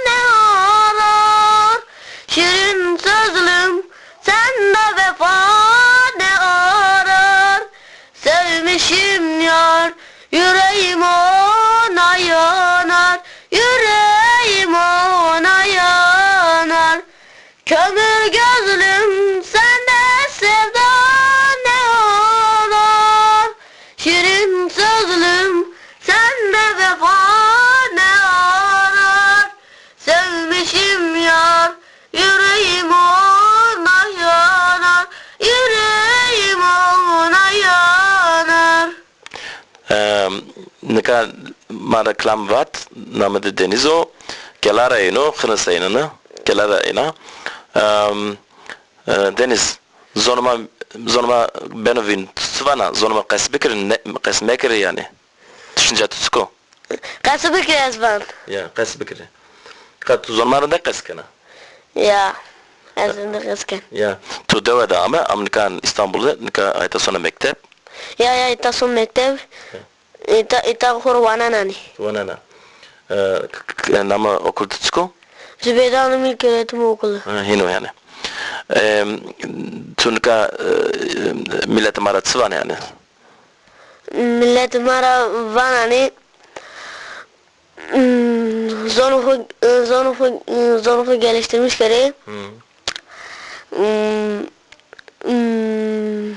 ne arar? Şirin sözlüm, sende vefa ne arar? Sevmişim yar, yüreğim ona yanar, yüreğim ona yanar. Kömür gözlüm, sende sevda ne arar? Şirin sözlüm, sende vefa ne arar? Sevmişim yar, yüreğim ona yanar, yüreğim ona yanar. Em, nika ma ra kilam vat, namê de Deniz o, kelara êno, xinis ênena, kelara êna. Em, e, Deniz, zonê ma, zonê ma beno vîn, tu çi vana, zonê ma qesî bikirî, ne, qesî mekirî yanî. Düşünca tu çik o? Qesî bikirî ez van. Ya, qesî bikirî. Qa tu zonê ma rindek qesî kena? Ya, ez rindek qesî ken. Ya, tu dewe de ame, am nika Îstanbul de, nika ayta sona mekteb. Ya, ya, îta son mekteb. Ya. Îta, îta xo rê wanena nî. Wanena. E, k-, k-, nama okul tu çik o? Zübeyde Hanım İlköğretim Okulu. Ha, hîno yanî. E, tu nika, e, miletê ma ra çi vanê yanî? Miletê ma ra vana nî, Hmm, zonê xo, zonê xo, zonê xo geliştirmiş kerê. Hmm. Hmm, hmm.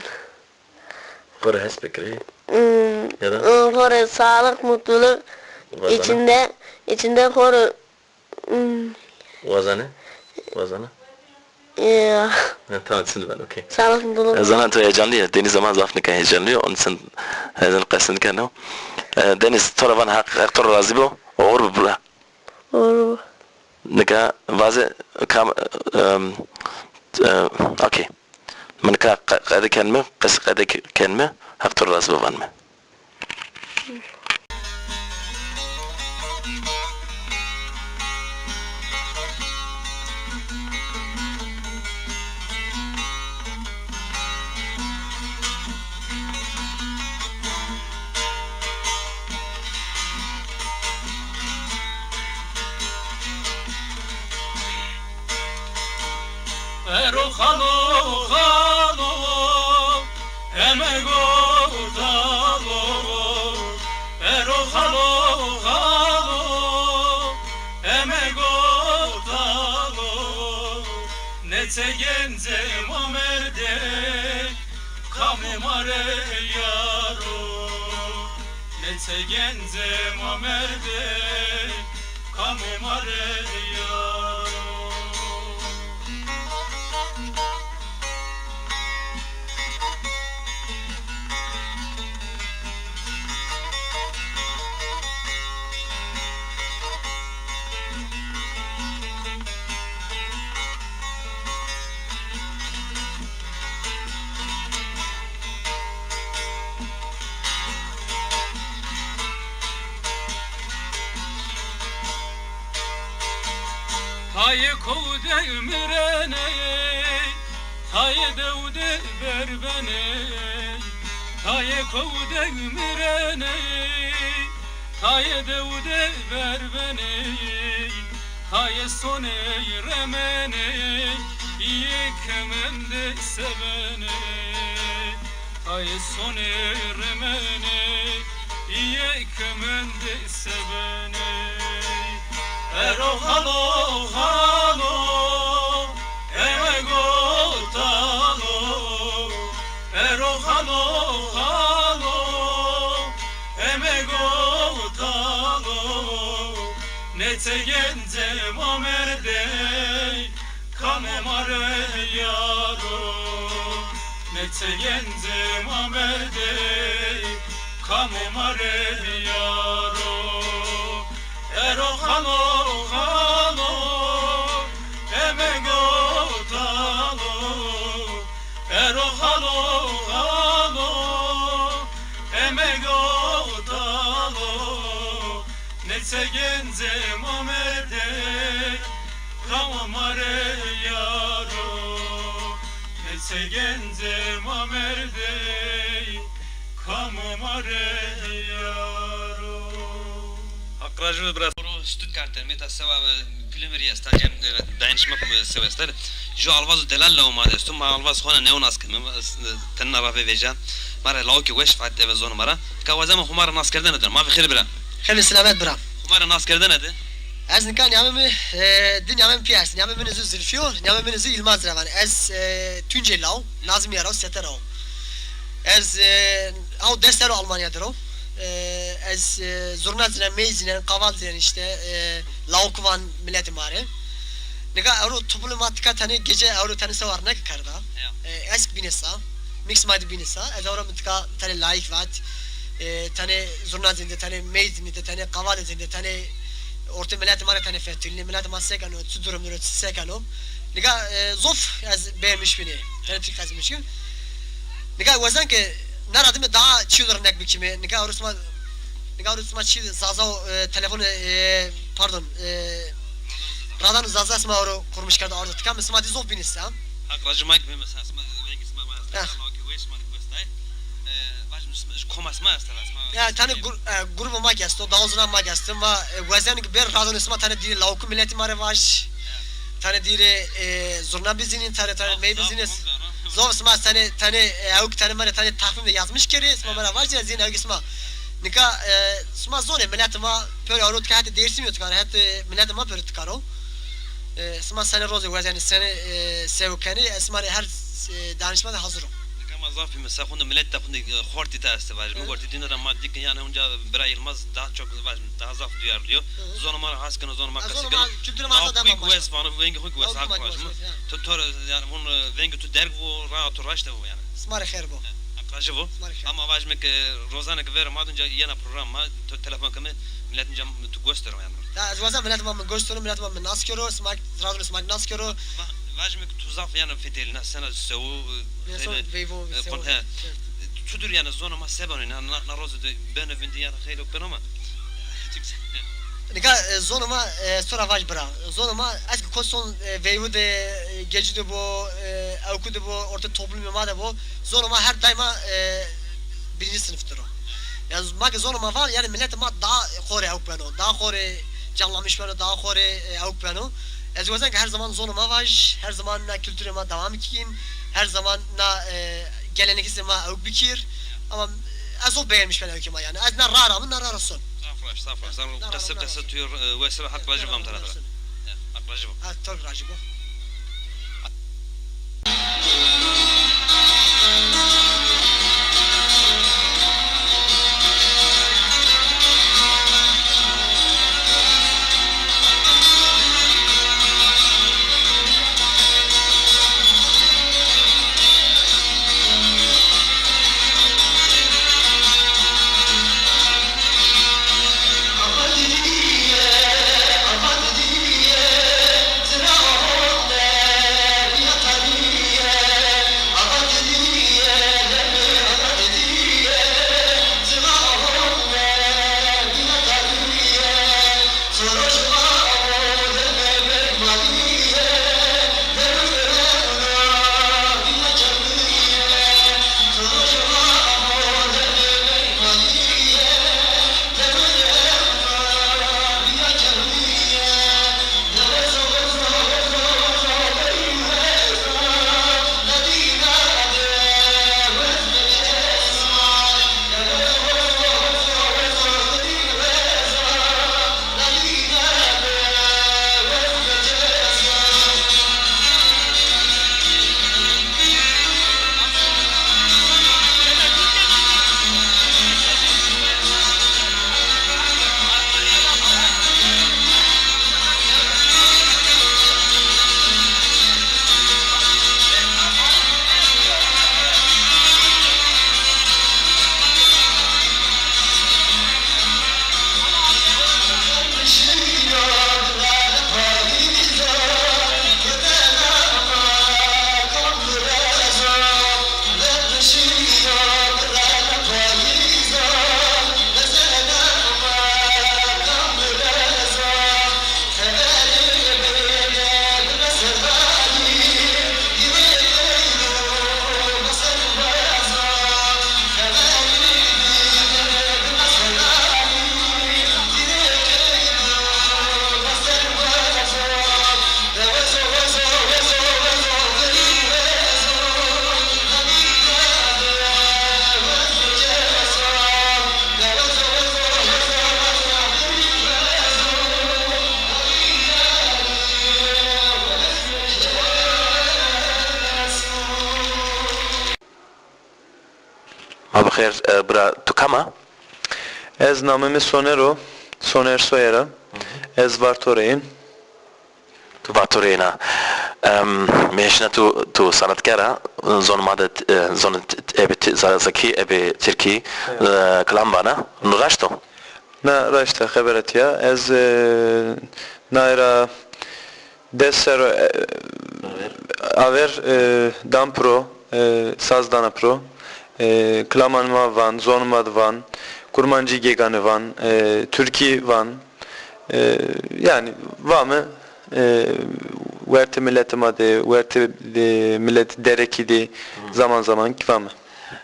Xo rê hes bikirê. Hmm, ya da? Hmm, xo rê sağlık, mutluluk. Wazana? İçinde, içinde xo rê, hmm. Wazane? Wazana? Ya. Ha, tamam, şimdi ben, okey. Sağ olasın, bunu. E, zaten tu heyecanlı ya. Deniz ama zaf nika heyecanlı ya. Onun için heyecan qesî nikeno. E, Deniz, to ra van Heq, Heq to ra razî bo. Oxir bo bira. Oxir bo. Nika vaze kam, em, e, okey. Mi nika qe-, qede kenme, qesî qede ke-, kenme, Heq to ra razî bo vanme. Gencê ma merdê, kamê ma rê yaro. Neçe gencê ma merdê, kamê ma rê yaro. Tayê kow de mirenê, tayê dew de berbenê. Tayê kow de mirenê, tayê dew de berbenê. Tayê sonê remenê, yê kemendê sebenê. Tayê sonê remenê, yê kemendê sebenê. Ero xalo, xalo, eme go talo. Ero xalo, xalo, eme go talo. Neçe gencê ma merdê, kamê ma rê yaro. Neçe gencê ma merdê, kamê ma rê yaro. Ero xalo, xalo, eme go talo. Ero xalo, xalo, eme go talo. Neçe gencê ma merdê, kama ma rê yaro. Neçe gencê ma merdê, kama ma rê yaro. Haq rajî bo bira. Ro Stuttgart de, meta sewa, e, Gülümür esta, cem, e, dayanışma, e, sewa esta. Ju alvaz û delal lawê ma de esto. Ma alvaz xo na neo nas keme. Ma, e, tenna ra vê veja. Ma ra lawikê weş vat eve zonê ma ra. Nika wazen ma Homa ra nas kerdene de. Ma ve xêr bira. Xêr selamet bira. Homa ra nas kerdene de. Ez nika nîyamê mi, e, di nîyamê mi pîya est. Nîyamê mi zû Zilfî yo, nîyamê mi zû Yilmaz ra van. Ez, e, Tuncê law, Nazmîye ra, Sete ra. Ez, e, haw des serr o Almanya der o. E, ez, e, zurna zînen, mey zînen, qaval zînen îşte, e, lawik van miletê ma rê. Nika ewro toplumê ma tika tenê gece ewro tenê sewa rneke kerda. Ya. E, esk bîne sa, mix ma de bîne sa. Ez ewro mi tika tenê layik vat. E, tenê zurna zînde, tenê mey zînde, tenê qaval zînde, tenê ortê miletê ma rê tenê fetelîne. Miletê ma sekeno, çi durum der o, çi sekeno. Nika, e, zof ez beğenmiş bîne. Tenê Türk ez mişim. Nika wazan ke na radime daha çîyo rnek bikime. Nika ewro sima, nika ewro sima çî Zaza, e, telefon, e, pardon, e, Radan Zaza sima ewro kurmuş kerda ardo tika. Mi sima dî zof bînî sa. Haq rajî ma kime mesela sima vengî sima ma esta. Heh. Sima ki wes ma westay. E, vajim sima, koma sima esta sima. Ya, tane gru-, e, grubo ma ki esto, dawozuna ma ki esto. Ma, e, wazen ki ber radon sima tane dî lawku miletî ma rê vaj. Ya. Tane dîrê, e, zurna bizînî, tane, tane mey bizînî. Zof sima tane, tane, e, ewk tane ma rê tane takvim de yazmış kerê, sima ma ra vajî, ez yena ewk sima. Nika, e, sima zonê miletê ma pêro ewro tika hetê Dêrsimî yo tika, hetê miletê ma pêro tika ro. E, sima senê rozê wezenê, senê, e, sew kenê, ez sima rê her, e, danişma de hazir o. Nika ma zaf bîme, se xunde milet de xunde, e, xortî ta estê vajî. Mi gortî dîne ra ma dîkin, yanî onca bira Yilmaz daha çok vajî. Daha zaf duyarlı yo. Hı hı. Zonê ma ra has keno, zonê ma qesî keno. Zonê ma, kültürê ma. Lawik xwu ki wes vano, vengê xwu ki wes, hak vajîme. To, to, yanî vun, e, vengê tu derg vo, raya tu raşte vo yanî. Sima rê xêr bo. Haq rajî bo. Sima rê xêr. Ama vajîme ke rozanê ke verê ma de onca yena program ma, to telefon keme, milet onca tu gos dero yanî. Ya, ez wazen milet ma mi gos dero, milet ma mi nas kero, sima, radon sima nas kero. Va-, vajîme ke tu zaf yanî fetelîna, sena sewu, e, veyvo, veyvo. Çudur yanî zonê ma se beno, na, na, na roze de beno vindî yanî xeylê beno ma. Nika, e, zonê ma, e, sora vaj bira. Zonê ma, ez ki kot son, e, veyvû de, e, gecî de bo, e, ewkû de bo, ortê toplumê ma de bo. Zonê ma her daîma, e, birinci sınıftır o. Yanî ma ki zonê ma va, yanî miletê ma daha xo rê ewk beno, daha xo rê canlanmış beno, daha xo rê, e, ewk beno. Ez wazen ki her zaman zonê ma vaj, her zaman na kültürê ma devam kîn, her zaman na, e, gelenekîsê ma ewk bikîr. Ama ez o beğenmiş ben ewkê ma yanî. Ez na ra ra mi, na ra ra son. Zaf raşt, zaf raşt. Zaf qese qese tu yo, e, wes ra haq rajî bo tera tera. Haq rajî bo. Ha, to rajî bo. Ma bi xêr, e, bira, tu kam a? Ez namê mi Soner o, Soner Soyer a. Ez Vartoreyîn. Tu Vartoreyîn a. Em, mi hêşna tu, tu sanatkar a, zonê ma de, e, zonê t-, t-, ebe t-, zazakî, ebe tirkî, e, kilam vana. No raşt o? Na raşt a, xebera tîya. Ez, e, naye ra des serro, e, aver, e, dan piro, e, saz dana piro. E, kilaman ma van, zonê ma de van, kurmancî gegane van, e, tirkî van. E, yanî vame, e, wertê miletê ma de, wertê de miletê derekî de zaman zaman kî vame.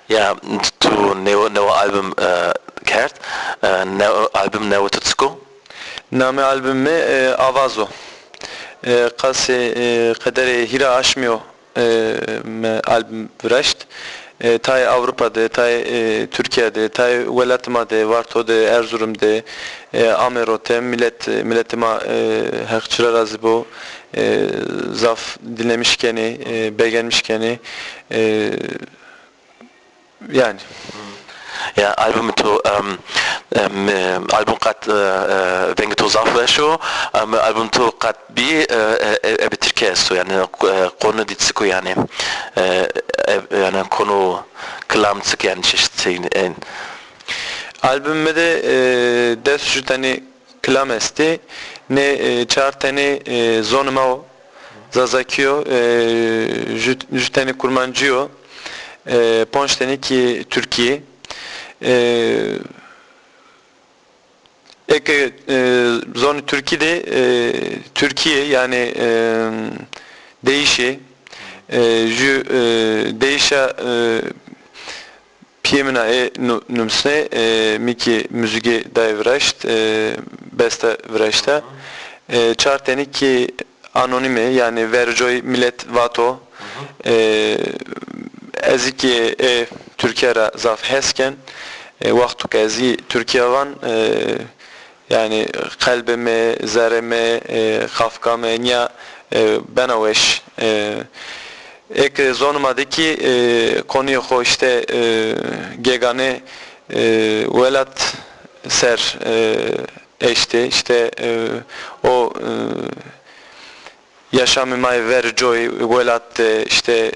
Ya, tu newe, newe album, e, kerd. E, newe, album newe tu çik o? Namê album mi, e, Avaz o. E, qasê, e, qederê hîra aşmî yo, e, mi album viraşt. E, tayê Ewropa de, tayê, e, Tirkîya de, tayê welatê ma de, Varto de, Erzurum de, e, ame rote, milet, miletê ma, e, Heq ci ra razî bo, e, zaf dinlemiş kenê, e, begenmiş kenê. E, Yanî. Ya, albumê to, em, em, e, album qet, e, e, vengê to zaf weş o. Em, album to qet bî, e, e, e, ebe tirkî esto, yanî, e, konu dî çik o yanî. E, e, yanî konu kilam çik yanî çeşit şeyin. Album mi de, e, des ju tenî kilam estê. Nê, e, çar tenê, e, zonê ma o, zazakî yo, e, ju, ju tenê kurmancî yo, e, ponc tenê kî tirkî. E, eke, e, zonê tirkî de, e, Tirkîye, yanî, e, deyîşê, e, ju, e, deyîşa, e, Piyê min a ê nu-, nusnê, e, mi kî muzîkê dayê viraşt, e, beste viraşta. E, çar tenî kî anonîm ê, yanî vercoyî milet vato. E, ez kî ê Tirkîya ra zaf hes ken. E, wexto ke ez î Tirkîya van, e, Yanî qelbê mi, zerrê mi, e, qafka mi nîya, e, bena weş. E, eke zonê ma de kî, e, konuyê xo îşte, e, gegane, e, welat ser, e, eştê, îşte, e, o, e, yaşamê ma yê verê coy, welat de, îşte,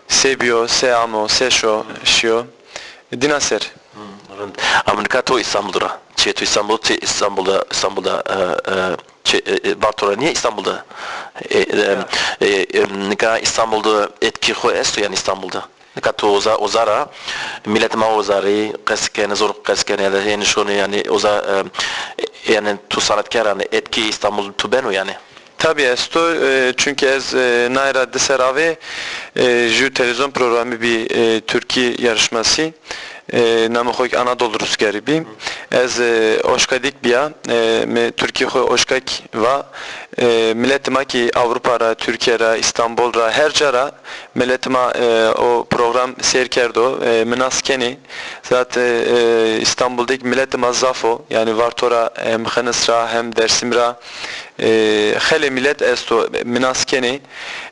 se bîyo, se amo, se şo, şîyo. Dîna ser. Hmm, rind. Ama nika to Îstanbul de ra. Çi to Îstanbul, ti Îstanbul de, Îstanbul de, e, e, çi, e, e, Varto ra nîye Îstanbul de. E, e, e, e, nika Îstanbul de etkî xo esto yanî Îstanbul de. Nika to uza, uza ra, milet ma uza rê, qesî kenê, zor qesî kenê, ya da hênî şonê yanî uza, e, e, yanî to sanatkaran etkî Îstanbul tu beno yanî. Tabî esto, e, çunkî ez, e, naye ra di ser avê, e, ju televîzyon programî bî, e, Tirkî yarışması, e, namê xo kî Anadolu Rüzgarı bî. Ez, e, oşkadîk bîya, e, mi Tirkî xo oşkak va, e, miletê ma kî Ewropa ra, Tirkîya ra, Îstanbul ra, her ca ra miletê ma, e, o program seyr kerdo, e, mi nas kenê. Zaten, e, Îstanbul de kî miletê ma zaf o, yanî Varto ra, hem Xinis ra, hem Dersim ra, E, xeylê milet esto, mi nas kenê.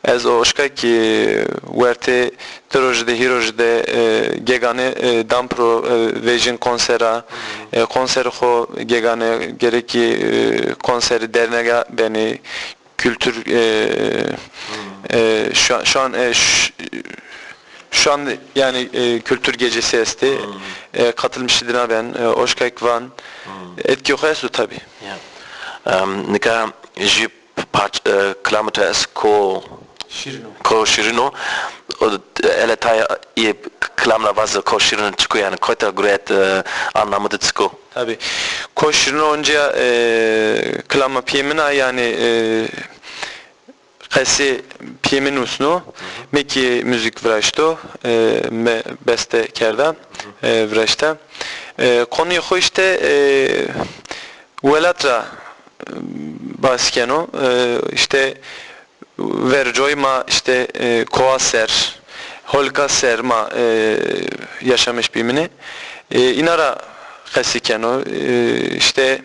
Ez o oşka kî wertê di rojî de, hîrojî de, e, gegane, e, dan piro, e, vejîn konsera, e, konserê xo gegane, gerekî, e, konserê dernega benê, kültür, e, e, şu an, şu an, e, ş-, şu an yani, e, kültür gecesi estê. E, katılmışî dina ben, e, oşka kî van. Etkî xo esto tabî. Ya. Em, nika jî parç-, e, kilamê to est ko Şîrin o. Ko şîrin o. O, ele tay yê kilam ra vaze ko şîrin o çik o yani, kota guret, e, anlamı de çik o? Tabî. Ko şîrin o oncia, e, kilama piyê min a yani, e, qesê piyê mi nusno, mi kî muzîk viraşto, e, mi beste kerda, e, viraşta. E, konuyê xo îşte, e, welat ra, e, bahs keno. E, îşte vercoy ma îşte, e, koa ser, holka ser ma, e, yaşamış bîmine. E, îna ra qesî keno. E, îşte,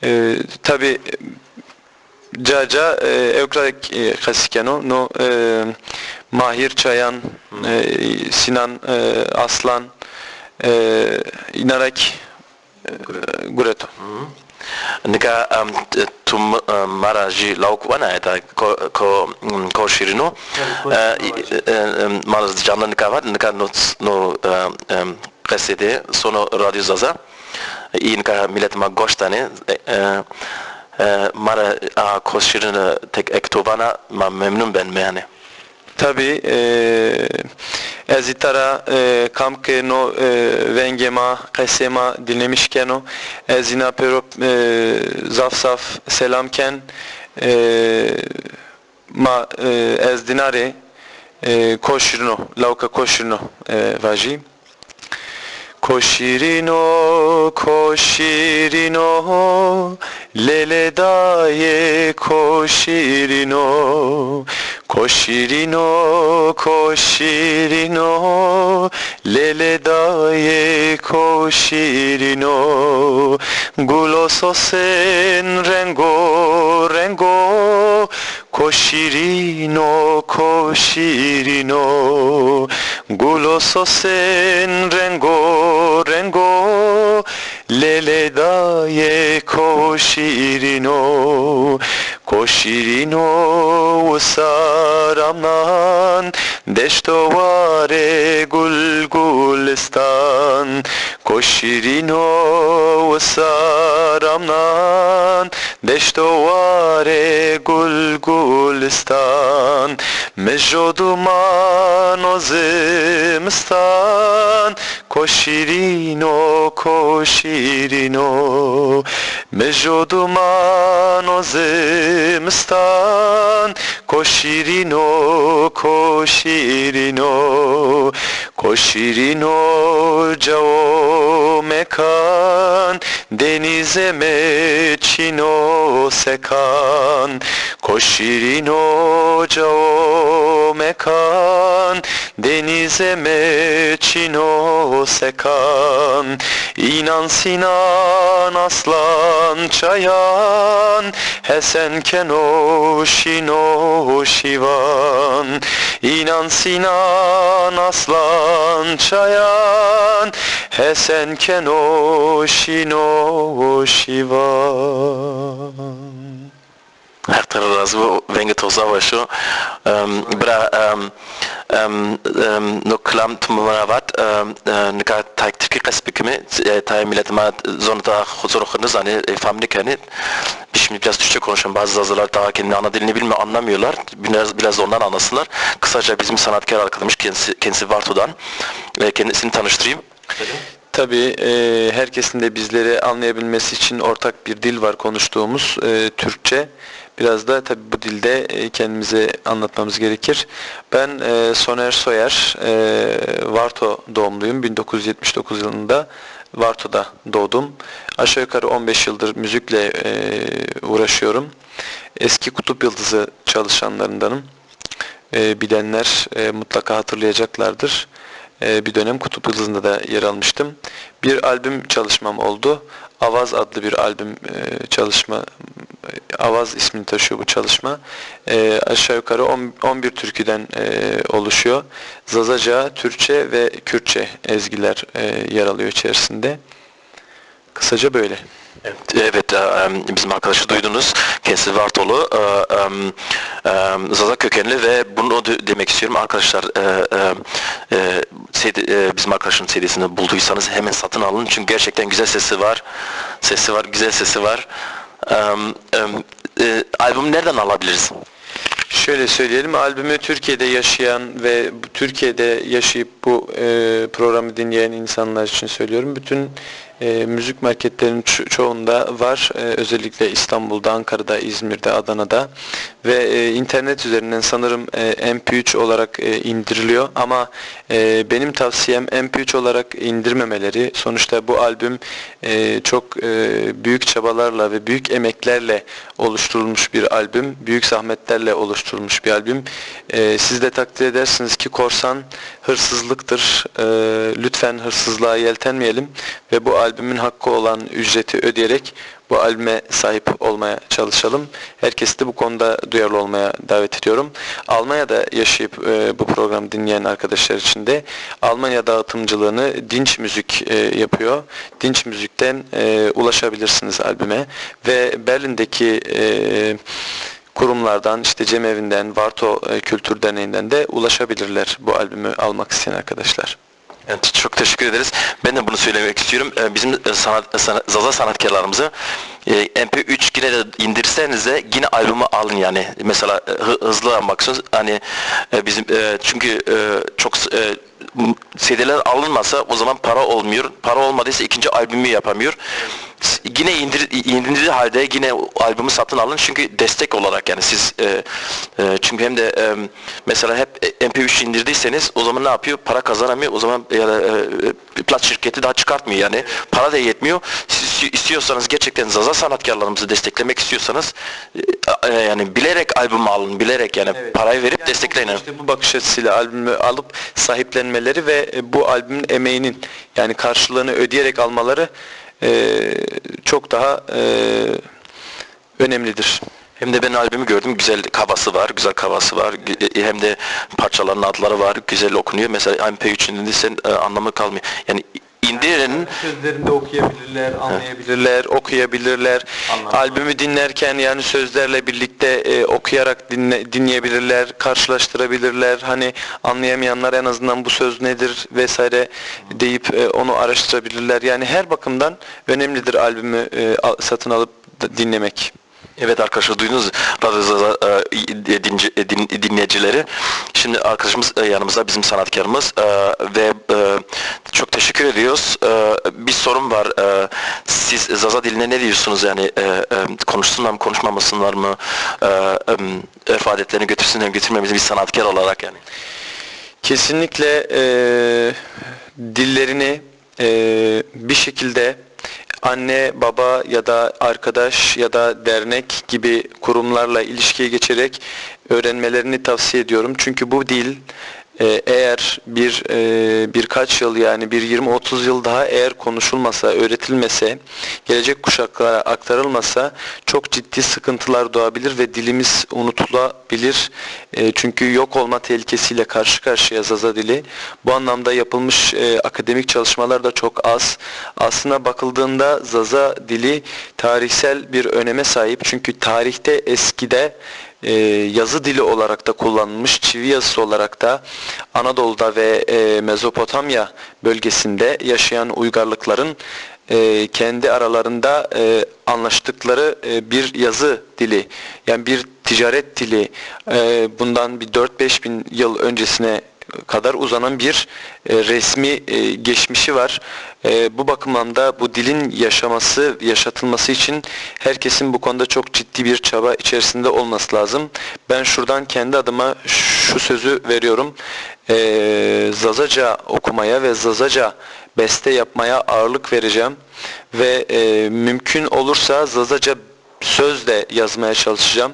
e, tabî Ca ca, e, ewk ra, e, qesî keno. No, e, Mahîr Çayan, e, Sînan, e, Aslan, E, îna ra kî, e, gureto. Nika, em, t-, tu m-, em, ma ra jî lawik wena, heta ko, ko, em, ko şîrîn o. E, e, em, ma ra canlı nika vat, nika no, no, em, em, qesê de sono Radyo Zaza. Î nika milet ma goş danê. E, e, e, ma ra a ko şîrîn, e, tek ek to vana ma memnun ben me yanî. Tabî, e, ez îta ra, e, kam ke no, e, vengê ma, qesê ma dinlemiş keno, ez îna pêro, e, zaf zaf selam ken. E, ma, e, ez dîna rê, e, ko şîrîn o, lawika ko şîrîn o, e, vajî. Ko şîrîn o, ko şîrîn o, lê lê dayê ko şîrîn o. Ko şîrîn o, ko şîrîn o, lê lê dayê ko şîrîn o. Gulo sosên rengo rengo, ko şîrîn o, ko şîrîn o. Gulo sosên rengo rengo, lê lê dayê ko şîrîn o. Ko şîrîn o, wisa ramnan, deşto warê gul gulistan. Ko şîrîn o, wisa ramnan, deşto warê gul gulistan. Mijo duman o zimistan, ko şîrîn o, ko şîrîn o. Mijo duman o zimistan, ko şîrîn o, ko şîrîn o. Ko şîrîn o, cawo mekan, denîzê me çîn o sekan. Ko şîrîn o, cawo mekan, denîzê me çîn o sekan. Înan sînan aslan çayan, hesen keno şîno şîvan. Înan sînan aslan çayan, hesen keno şîno şîvan. Heq to ra razî bo, vengê to zaf weş o. Em, bira, em, em, em, no kilam tu mi ra vat, em, e, nika tayê tirkî qesî bikimî, e, tayê milet ma zonê ta xo, zonê xo nizanê, e, fam nêkenê. Biz şimdi biraz Türkçe konuşalım. Bazı Zazalar daha kendini ana dilini bilmiyor, anlamıyorlar. Biraz, biraz ondan anlasınlar. Kısaca bizim sanatkar arkadaşımız kendisi, kendisi Varto'dan. E, kendisini tanıştırayım. Tabii, e, herkesin de bizleri anlayabilmesi için ortak bir dil var konuştuğumuz, e, Türkçe. Biraz da tabii bu dilde, e, kendimizi anlatmamız gerekir. Ben, e, Soner Soyer, e, Varto doğumluyum. Bin dokuz yüz yetmiş dokuz yılında Varto'da doğdum. Aşağı yukarı on beş yıldır müzikle, e, uğraşıyorum. Eski Kutup Yıldızı çalışanlarındanım. E, bilenler, e, mutlaka hatırlayacaklardır. E, bir dönem Kutup Yıldızı'nda da yer almıştım. Bir albüm çalışmam oldu. Avaz adlı bir albüm, e, çalışma, Avaz ismini taşıyor bu çalışma. E, aşağı yukarı on, on bir türküden, e, oluşuyor. Zazaca, Türkçe ve Kürtçe ezgiler, e, yer alıyor içerisinde. Kısaca böyle. Evet, evet, e, em, bizim arkadaşı duydunuz. Kendisi Vartolu, e, em, em, Zaza kökenli ve bunu da demek istiyorum arkadaşlar. E, e, e, C D, e, bizim arkadaşın C D'sini bulduysanız hemen satın alın. Çünkü gerçekten güzel sesi var. Sesi var, güzel sesi var. Em, em, e, albümü nereden alabiliriz? Şöyle söyleyelim, albümü Türkiye'de yaşayan ve bu, Türkiye'de yaşayıp bu, e, programı dinleyen insanlar için söylüyorum. Bütün, e, müzik marketlerinin ço-, çoğunda var. E, özellikle İstanbul'da, Ankara'da, İzmir'de, Adana'da ve, e, internet üzerinden sanırım, e, M P üç olarak, e, indiriliyor. Ama, e, benim tavsiyem M P üç olarak indirmemeleri. Sonuçta bu albüm, e, çok, e, büyük çabalarla ve büyük emeklerle oluşturulmuş bir albüm, büyük zahmetlerle oluşturulmuş bir albüm. E, siz de takdir edersiniz ki korsan hırsızlıktır. E, lütfen hırsızlığa yeltenmeyelim ve bu albümün hakkı olan ücreti ödeyerek Bu albüme sahip olmaya çalışalım. Herkesi de bu konuda duyarlı olmaya davet ediyorum. Almanya'da yaşayıp e, bu programı dinleyen arkadaşlar için de Almanya dağıtımcılığını Dinç Müzik e, yapıyor. Dinç Müzik'ten e, ulaşabilirsiniz albüme. Ve Berlin'deki e, kurumlardan, işte Cemevi'nden, Varto e, Kültür Derneği'nden de ulaşabilirler bu albümü almak isteyen arkadaşlar. Evet, çok teşekkür ederiz. Ben de bunu söylemek istiyorum. Ee, Bizim e, sanat, e, sana- Zaza sanatkarlarımızı e, M P üç yine de indirseniz de yine albümü alın yani. Mesela e, hı- hızlı almak istiyoruz. Hani e, bizim e, çünkü e, çok s- e, m- C D'ler alınmasa o zaman para olmuyor. Para olmadıysa ikinci albümü yapamıyor. S- Yine indir, indirildiği halde yine albümü satın alın çünkü destek olarak yani siz e, e, çünkü hem de e, mesela hep M P üç indirdiyseniz o zaman ne yapıyor? Para kazanamıyor. O zaman ya da e, plak şirketi daha çıkartmıyor yani. Para da yetmiyor. Siz istiyorsanız gerçekten Zaza sanatkarlarımızı desteklemek istiyorsanız e, e, yani bilerek albüm alın, bilerek yani parayı verip destekleyin. İşte bu bakış açısıyla albümü alıp sahiplenmeleri ve e, bu albümün emeğinin yani karşılığını ödeyerek almaları e, çok daha e, önemlidir. Hem de ben albümü gördüm. Güzel kavası var, güzel kavası var. Gü- e, Hem de parçaların adları var, güzel okunuyor. Mesela M P üç indirsen e, anlamı kalmıyor. Yani indirin. Sözlerini de okuyabilirler, anlayabilirler, okuyabilirler. Albümü dinlerken yani sözlerle birlikte e, okuyarak dinle, dinleyebilirler, karşılaştırabilirler. Hani anlayamayanlar en azından bu söz nedir vesaire deyip e, onu araştırabilirler. Yani her bakımdan önemlidir albümü e, al- satın alıp d- dinlemek. Evet arkadaşlar, duydunuz, Radyo Zaza e, dinci- e, din- dinleyicileri. Şimdi arkadaşımız e, yanımızda, bizim sanatkarımız e, ve e, çok teşekkür ediyoruz. E, bir sorum var. E, siz Zaza diline ne diyorsunuz yani? E, e, konuşsunlar mı, konuşmamasınlar mı? E, e, Örf adetlerini götürsünler mi, götürmemeli bir sanatkar olarak yani? Kesinlikle e, dillerini e, bir şekilde anne, baba ya da arkadaş ya da dernek gibi kurumlarla ilişkiye geçerek öğrenmelerini tavsiye ediyorum. Çünkü bu dil e, eğer bir e, birkaç yıl yani bir yirmi otuz yıl daha eğer konuşulmasa, öğretilmese, gelecek kuşaklara aktarılmasa çok ciddi sıkıntılar doğabilir ve dilimiz unutulabilir. E, çünkü yok olma tehlikesiyle karşı karşıya Zaza dili. Bu anlamda yapılmış e, akademik çalışmalar da çok az. Aslına bakıldığında Zaza dili tarihsel bir öneme sahip. Çünkü tarihte eskide e, yazı dili olarak da kullanılmış, çivi yazısı olarak da Anadolu'da ve e, Mezopotamya bölgesinde yaşayan uygarlıkların e, kendi aralarında e, anlaştıkları e, bir yazı dili, yani bir ticaret dili, e, bundan bir dört beş bin yıl öncesine kadar uzanan bir e, resmi e, geçmişi var. E, bu bakımdan da bu dilin yaşaması, yaşatılması için herkesin bu konuda çok ciddi bir çaba içerisinde olması lazım. Ben şuradan kendi adıma şu sözü veriyorum. E, Zazaca okumaya ve Zazaca beste yapmaya ağırlık vereceğim ve e, mümkün olursa Zazaca söz de yazmaya çalışacağım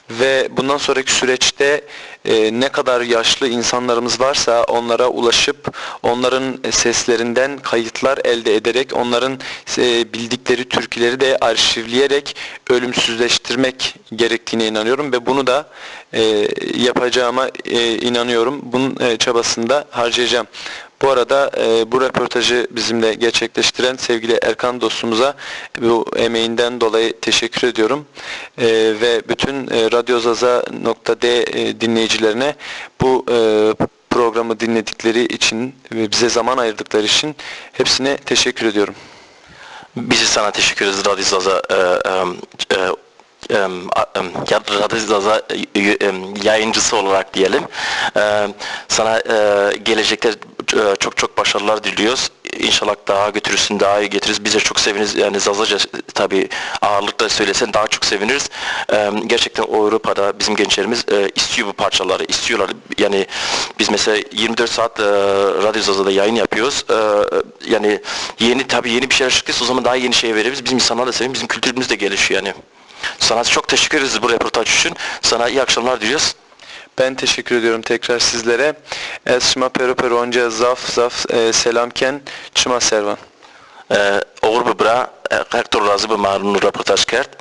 ve bundan sonraki süreçte e, ne kadar yaşlı insanlarımız varsa onlara ulaşıp onların seslerinden kayıtlar elde ederek onların e, bildikleri türküleri de arşivleyerek ölümsüzleştirmek gerektiğine inanıyorum ve bunu da e, yapacağıma e, inanıyorum. Bunun e, çabasını da harcayacağım. Bu arada e, bu röportajı bizimle gerçekleştiren sevgili Erkan dostumuza bu emeğinden dolayı teşekkür ediyorum. E, ve bütün e, radyozaza.d e, dinleyicilerine bu e, programı dinledikleri için ve bize zaman ayırdıkları için hepsine teşekkür ediyorum. Biz de sana teşekkür ederiz Radyo Zaza e, e, e, em, a- em, ya- Radyo Zaza e, e, em, yayıncısı olarak diyelim. E, sana e, gelecekte e, çok çok başarılar diliyoruz. İnşallah daha götürürsün, daha iyi götürürüz. Biz de çok seviniriz. Yani Zazaca tabii ağırlıkla söylesen daha çok seviniriz. Em, gerçekten o Avrupa'da bizim gençlerimiz e, istiyor bu parçaları, istiyorlar. Yani biz mesela yirmi dört saat e, Radyo Zaza'da yayın yapıyoruz. E, yani yeni, tabii yeni bir şeyler çıkıyorsa o zaman daha yeni şey veririz. Bizim insanlar da seviyor, bizim kültürümüz de gelişiyor yani. Sana çok teşekkür ederiz bu röportaj için. Sana iyi akşamlar diliyoruz. Ben teşekkür ediyorum tekrar sizlere. Ez şima pêro pêro onca zaf zaf e, selam ken, çima ser van. E, oxir bi bira, e, Heq to razî bi, ma nu reportaj kerd.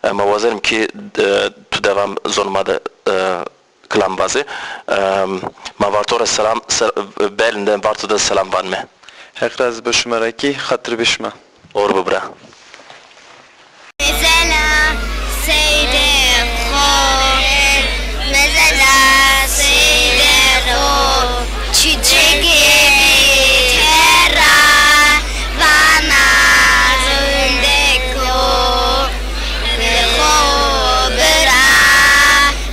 E, ma wazenîm ki, e, tu devam zonê ma de, e, kilam vazê. E, ma Varto ra selam, se-, Berlin de Varto de selam vanîme. Heq razî bo şima ra kî, xatir bi şima. Oxir bi bira. Mezela seydê xo, mezela seydê xo, çiçekê bî tera, vana rindeko, bi xo bira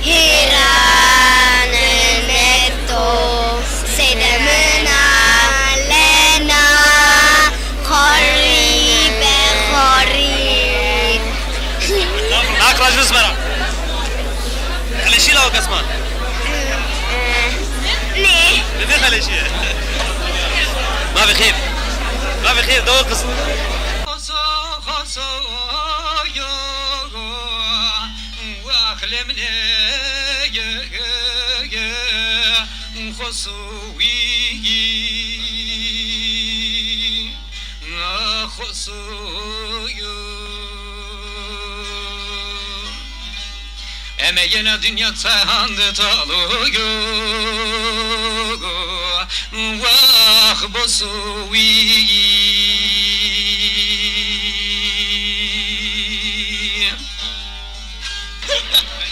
hîran mekto, seydê mina lena. Xorî be xorî. Akraj bismera. Xeleşî la o kesman. Ne? Bibê xeleşî. Ma bi xêr. Ma bi xêr, dewa kız. Xoso, xoso, yo, yo, axlem ne, ye, ye, ye. Xosûyî, xosûyî. Eme yena dinya çehand talo yo, wah bosûyî.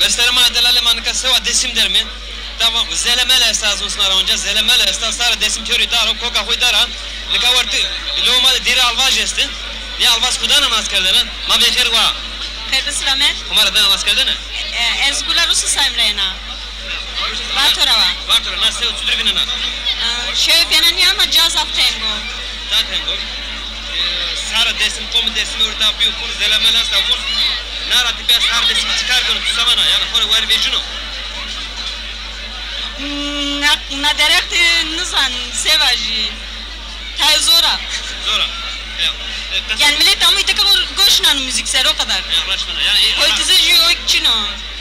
Bestere ma, delalê ma nika sewa Dêsim der mi. Tamam, zelemel esta az unsna ra onca, zelemel esta, sara Dêsim körî daro, koka xo dara. Nika wertî, lo ma de dêrê Alvaj esti. Nê Alvaz kudan nas kerdene? Ma bê xêr wa. Xêr bi selamet. Xo ma ra dana nas kerdene? E, ez Gula Rusu sayım ra yena. Varto ra wa. Varto ra, na sew çutir vînena? E, şew fena nîya ama ca zaf teng o. Ca teng o. E, sara Dêsim, qomê Dêsimî orta bîyo, xo zelemel esta, xo. Na ra ti pê sara Dêsimî çikar keno, tu se vana, yanî xo rê wer vejîno? Na, na derextî nizan, se vajî. Tayê zor a. Zor a. Ya. E, qes- Yani millet ama îteka goş nano müzik ser, o kadar. Ya, raşt vana. Yani, e, politize jü o çin o.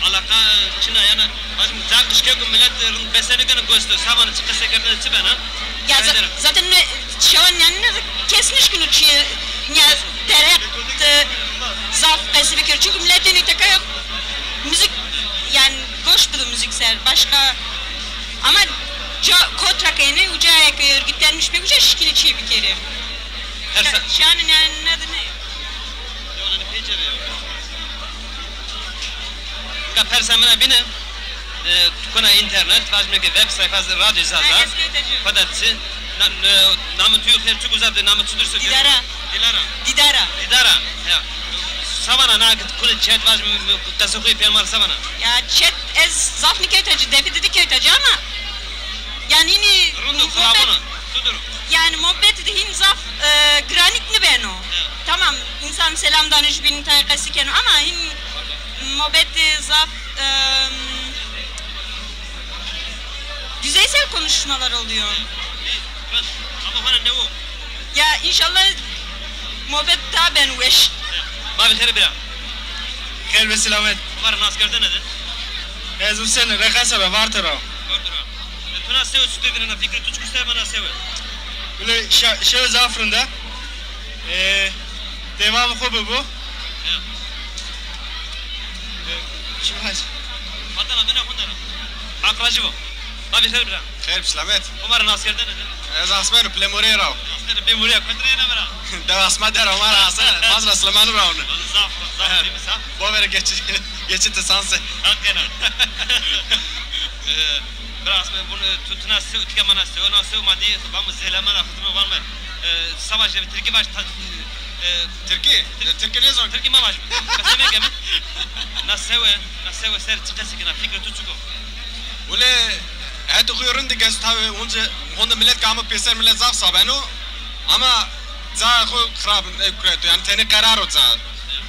Alaka çin a yani. Bacım, ca qişke ku millet, e, rind besenî keno goş do. Savan çi qese kerdene çi bena? Ya za- zaten ne, şewan yani ne, kes nişkino çi, ya derek, e, zaf qesî bikir. Çünkü millet îteka müzik, yani goş bido müzik ser. Başka ama ca kot ra ke yenê, uca ke örgütlenmiş be, uca şikilî çê bikerê. Her se- Şanê ne, ne de ne? Ka persa mina bîne, e, tu kona internet, vajme ke web sayfa Radyo Zaza. Ha, ez kewta jû. Xo da çi? Na, e, namê tu yo xêr, çik uza de, namê tu dir se? Dîdara. Dilara. Dîdara. Dîdara. Ya. Savana na ke kule chat vajme, qesê xo pê ma savana. Ya chat Ez zaf nîkewta ci, defî didi kewta ci ama yanî hînî rind o, mobet, xirabon o. Tu diro. Yanî mobet de hîn zaf, e, giranîk nibeno. Ya. Tamam, însan selam dano, jubînî tayê qesî keno ama hîn mobet de zaf, e, yüzeysel konuşmalar oluyor. Ya, rind. Ama bana ne o? Ya înşallah mobet ta ben weş. Ma bi xêr bira. Xêr be selamet. Xo ma ra nas kerdene de. Ez Husên, Reqasa be, Varto ra. Varto ra. E, tu na sewe çutir vînena, fikrê tu çik o ser ma na sewe? Wile şe-, şewe zaf rind a. E, dewamê xo bibo. Ya. E, çi vajî? Vatana dina xo dana. Haq rajî bo. Ma bi xêr bira. Xêr bi selamet. Xo ma ra nas kerdene de. Ez Asmeno, Pilemorîye ra. Asmeno, Pilemorîye, kotî ra yena bira? Dew Asma der o, ma ra Asmeno, ma zî ra Silêmanî ra one. Zaf, zaf, evet. Bovere geçi, geçi ti sanse. Hakikaten. E, bira Asmeno, bunu tu, tu na sew, tika ma na sew, na sew ma dî, vamo zeleme da xizme vamo. E, savaş ev Tirkî baş ta-, e, Tirkî? Tir-, e, Tirkî nêzon. Tirkî ma baş. Qeseme keme. Na sewe, na sewe ser çi qesî kena, fikrê tu çik o? Wile hetê xo yo rind ke, ez tabî onca honde milet ke amo pêser milet zaf sa beno. Ama cayê xo xirab, e, kureto, yanî tenê qerar o ca.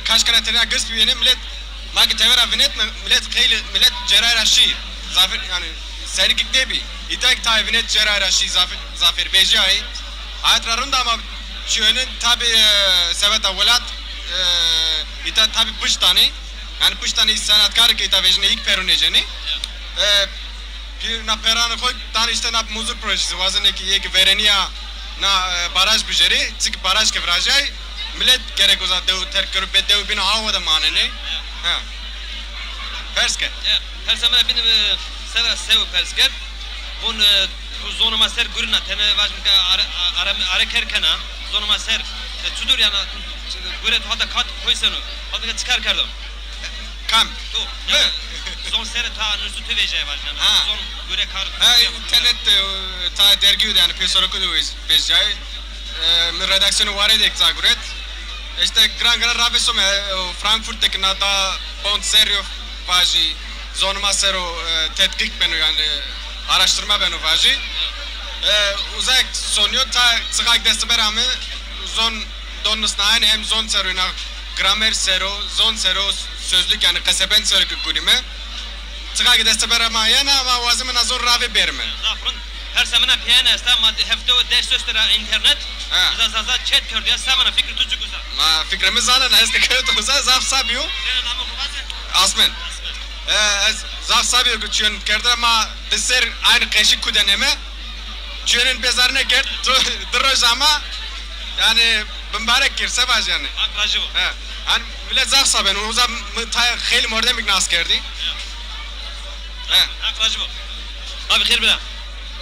Kaş kena tenê girs bîyêne milet, ma ke tever ra vinetme, milet xeylê, milet cêray ra şî. Zafêr, yanî serikîk nêbî. Îta ke tayê vinet cêray ra şî, zafêr, zafêr vejîyayî. Hayat ra rind ama çîyêne tabî, e, seveta welat, e, îta tabî pişt danê. Yanî pişt danê î senetkarê ke îta vejîne, î ke pero nêcenê. E, pî na peranê xo danê îşte na muzur projesi, wazenê ke yê ke verenîya Na, e, baraj bijerî, çik baraj ke virajay, milet gerek uza dew terk kero, bê dew bîn awa de manenê. Ha. Pers ke. Ya, persa mi ra bîn, e, sera sew pers kerd. Vun, e, tu zonê ma ser gurîna, tenê vajim ke are, are, are ker kena, zonê ma ser, e, çudur yana, gure tu hata kat koyseno, hata ke çikar kerdo? Kam? Tu. Mi? Zon serê ta nusû tu vejay vajîna. Ha. Zon gure kar. Ha, internet de, e, ta dergî de yani pêsoroku de vej-, vejay. E, mi redaksiyonu ware de ta guret. İşte gran gran ravê some, e, Frankfurt de ki na da pont serrî vajî zonê ma sero, e, tetkik beno yani araştırma beno vajî. E, uzak sonuyor ta çıkak destibera mi zon don nisnayen hem zon sero na gramer sero, zon sero, sözlük yani qesebend sero ki gurîme. Çiqa ki destebera ma yena, ma wazime na zon ravê berime. Zaf rind. Persa mi na piyene esta, ma di hefte û des öste ra internet. Ha. Uza zaza chat kerdiya, semana fikir tu çik uza? Ma fikrê mi zanena, ez ke kewto uza, zaf sabî yo. Zena namo xo vaze? Asmen. Asmen. E, ez zaf sabî yo ki çiyon kerdira ma di ser aynı qeşî kudeneme. Çiyonin bezar nêkerd, tu di roj ama, yani, bimbarek kir, se vaj yani. Hak rajî bo. He. Hani millet zaf saben, uza mi tay xeylî mordemik nas kerdî. He. Hak rajî bo. Ma bi xêr bira.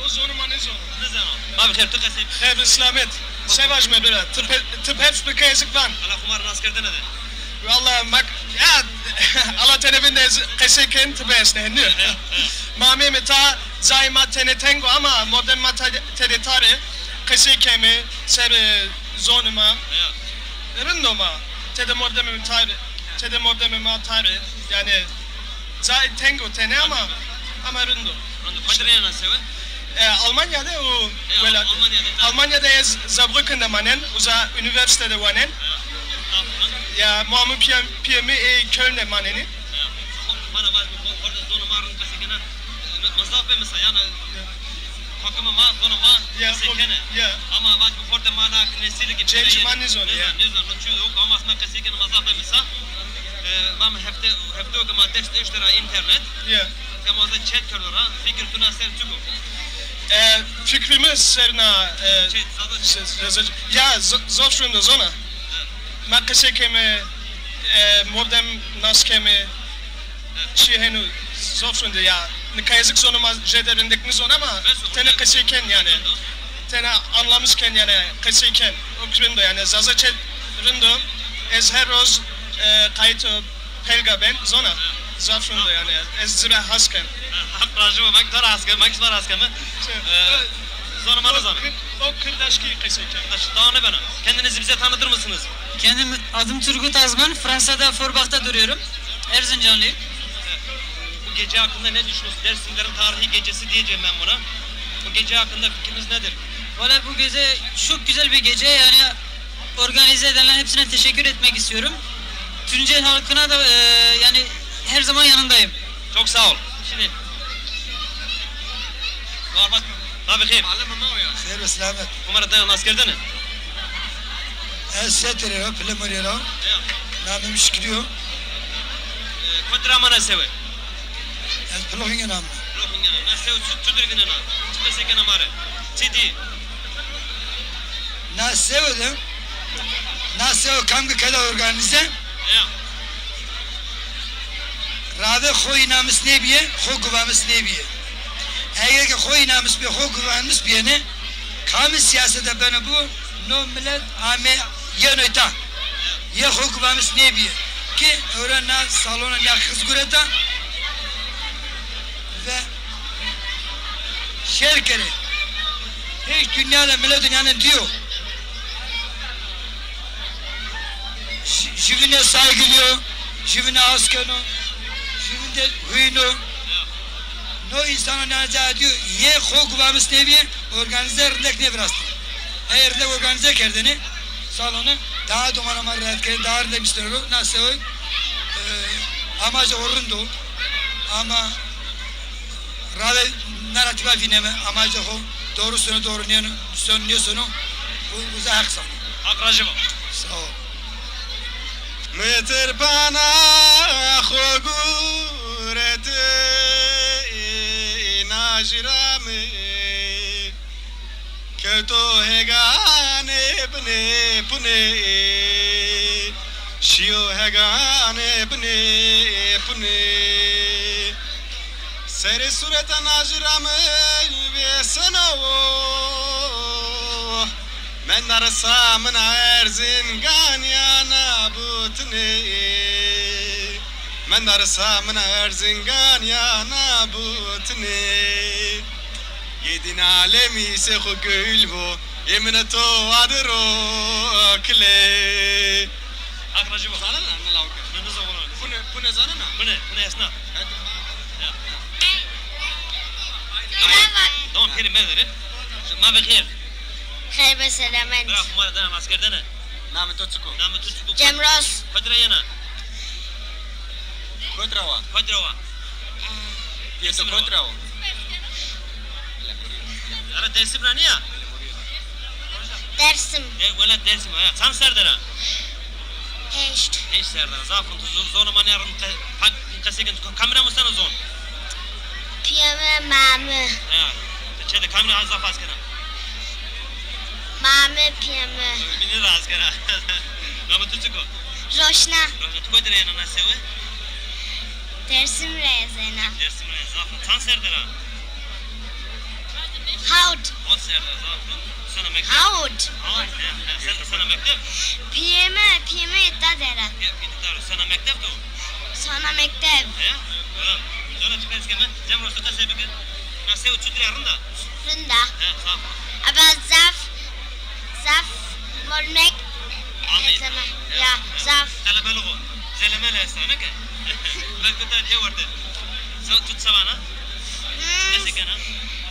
O zonê ma nêzono. Nêzano. Ma bi xêr, tu qesey bi. Xêr bi selamet. Se vajime bira. Ti pe-, ti pers bi ke ez van. Ala xumar nas kerdene de. Walla mak, ya, ala tenê vinde ez qesey ken, ti bieşne, nî? Ma ameyme ta, cayê ma tenê teng o ama mordemê ma te-, tede tar ê, qesey keme ser, e, zonê ma. Ya. Rind o ma, tede mordemê tar ê, tede mordemê ma tar ê. Yani, cayê teng o tenê ama, ama rind o. Rind o. Kotî rê yena sewe? E, Almanya de o welat. Almanya de. Almanya de ez Saarbrücken de manen, uza unîversîte de wanen. Ya, ma mi pîyê, pîyê mi ê Köln de manenî. Bana vaj, bu xorda zonê ma rind qesey kena. Ma zaf bê misa, yani, takımê ma, zonê ma qesey kene. Ya. Ama vaj, bu xorda ma na nesîlî ki cemcî ma nêzon, ya. Nêzon, nêzon, no çi yok, ama asma qesey kene ma zaf bê misa. E, ma hefte, hefte o ki ma dest eşte ra internet. Ya. Kema za chat kerdo ra, fikir tu na ser çik o? E, fikrî mi ser na, e, chat, zaza chat. Ya, zo-, zof rind o zona. Ma qesey keme, e, mordem nas keme, çi heno zof rind o ya. Nika ez ki zonê ma jêde rindek nêzon ama tenê qesey ken yani. Tenê anlamis ken yani, qesey ken. O ki rind o yani. Zaza chat rind o. Ez her roz, e, qayîto Pelga ben, zona. Zaf rind o yani. Ez ci ra has ken. Hak rajî bo, ma ki to ra has ken, ma ki şima ra has keme. Şey, e, zonê ma nêzano. O kir-, o kirdaşkî qesey ken. Tawa nêbena. Kendinizi bize tanıtır mısınız? Kendim adım Turgut Azman, Fransa'da Forbach'ta duruyorum. Erzincanlıyım. Bu gece hakkında ne düşünüyorsunuz? Dersimlerin tarihi gecesi diyeceğim ben buna. Bu gece hakkında fikriniz nedir? Valla bu gece çok güzel bir gece yani. Organize edenlerin hepsine teşekkür etmek istiyorum. Tuncel halkına da, e, yani her zaman yanındayım. Çok sağ ol. Şimdi. Normal. Tabii ki. Xêr û selamet. Umara da nas kerdene. Ez Setirê ra, Pilemurê ra. Ya. Namê mi Şikrî yo. E, kotî ra mana sewe? Ez Piloxîngena mi. Piloxîngena. Na sewe çi, çi dir vînena? Çi qesey kena ma rê? Çi dî? Na sewe de, na sewe kam ki keda organize, ya, ravê xo înamis nêbîye, xo guvamis nêbîye. Eger ke xo înamis bê, xo guvamis bîyêne, kamî sîyasete beno bo, no milet ame yeno îta. Yê xo guvamis nêbîye. Ki ewro na salona nîya xiz gureta ve şer kerê. Hiç dinya de milet nîyanên dîyo. Ji-, jübine saygılıyor, jübine askeno, jübine huyno. No insano nîyanên ca dîyo, yê xo guvamis nêbîye, organize rindek nêvirastî. Eger rindek organize kerdêne salonu, daha domana ma rahat kerdêne, daha rindek bisteno ro, na sewe, e, amaca xo rind o. Ama ravê naratiba vîneme, amaca xo doğru sono, doğru nêno, sono, nêsono, bu, bu za heq sano. Hak rajî bo. Sağ ol. Mi tirpana xo gurete, îna jî ra mi Kewto heganê binê punê, şîyo heganê binê punê. Serê sureta najira mi vêseno wo. Mendaresa min a Erzingan ya nabutnê. Mendaresa min a Erzingan ya nabutnê. Yedin alemî se xu gül bo, yemine to adir o kile. Hak rajî bo. Zanena ne lawke? Ne, ne zanena. Pune, pune zanena? Pune, pune esna. Hadi. Ya, ya. Tamam, peri merdere. Ma ve xêr. Xêr be selamet. Bira, xumar dana nas kerdene. Namê to çik o? Namê to çik o? Cemroz. Kotî ra yena? Kotî ra wa? Kotî ra wa? Pîyê to kotî ra wa? Ara Dêrsim ra nîya? Dêrsim. E, welat Dêrsim a, ya. Çand serre der a? Heşt. Heşt serre der a. Zaf rind, tu zo-, zonê ma nêrind qe-, pak qesey ken, tu kamera musena zon? Pîyê mi, mame. Ya. Ti çê de kamera zaf hes kena? Mame, pîyê mi. Bînî ra hes kena. Namê to çik o? Roşna. Roşna, tu kotî ra yena na sewe? Dêrsim ra ez ena. Dêrsim ra, zaf rind. Çand serre der a? Hawt. Hawt serre, zaf rind. Sona mekteb? Hawt. Hawt, he, he. Sen, sona mekteb? Pîyê mi, pîyê mi îta der a. He, pîyê to der a. Sona mekteb to? Sona mekteb. He? He. Zona çi pers keme? Cem Roşto qesey bike. Na sewe çutir a, rind a? Rind a. He, zaf. Aba zaf, zaf molmek. Amê. Zeme-, ya, zaf. Qelebelix o. Zelemele esta, neke? Belki ta têwerde. Zaf, tu çi vana? Hmm. Qesey kena?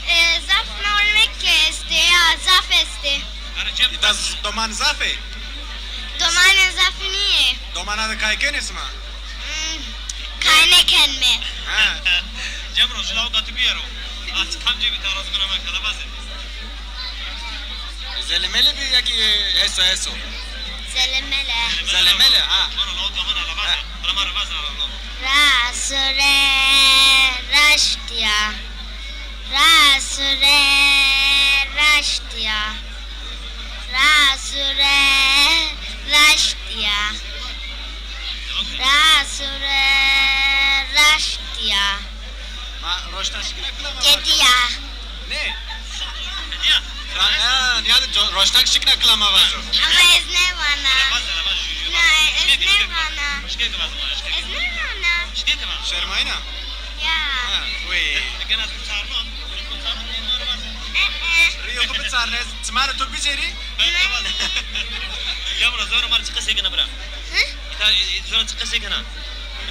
E, zaf molmek estê, ya, zaf estê. Ara Cem. Îta z-, doman zaf ê? Domanê zaf nîyê. Domana de kay kenê sima? Hmm, kay nêkenme. Ha. Cem Roşto, lawika tu biyero. Az kamcî bî, ta razmina ma kelebaz ê. Zelemele bî ya kî heso heso? Zelemele. Zelemele, ha. Vana lawika vana, la vaze. Ha. Ala ma ra vaze, ala ma. Ra sure raştîya. Ra sure raştîya. Ra sure raştîya. Ra sure raştîya. Ma roşta şikna kilama vajo. Gedîya. Ne? Ra-, ha, nîyade co-, roştak şikna kilama vajo. Ama ez nêvana. Na, ez nêvana. Ez nêvana. Şermayna? Ya. Ha, wê. E, e. Rîyo xo biçarne, çima ra to bicêrî? Ya bira, zona ma rê çi qesey kena bira? Hı? Îta, e, zona çi qesey kena?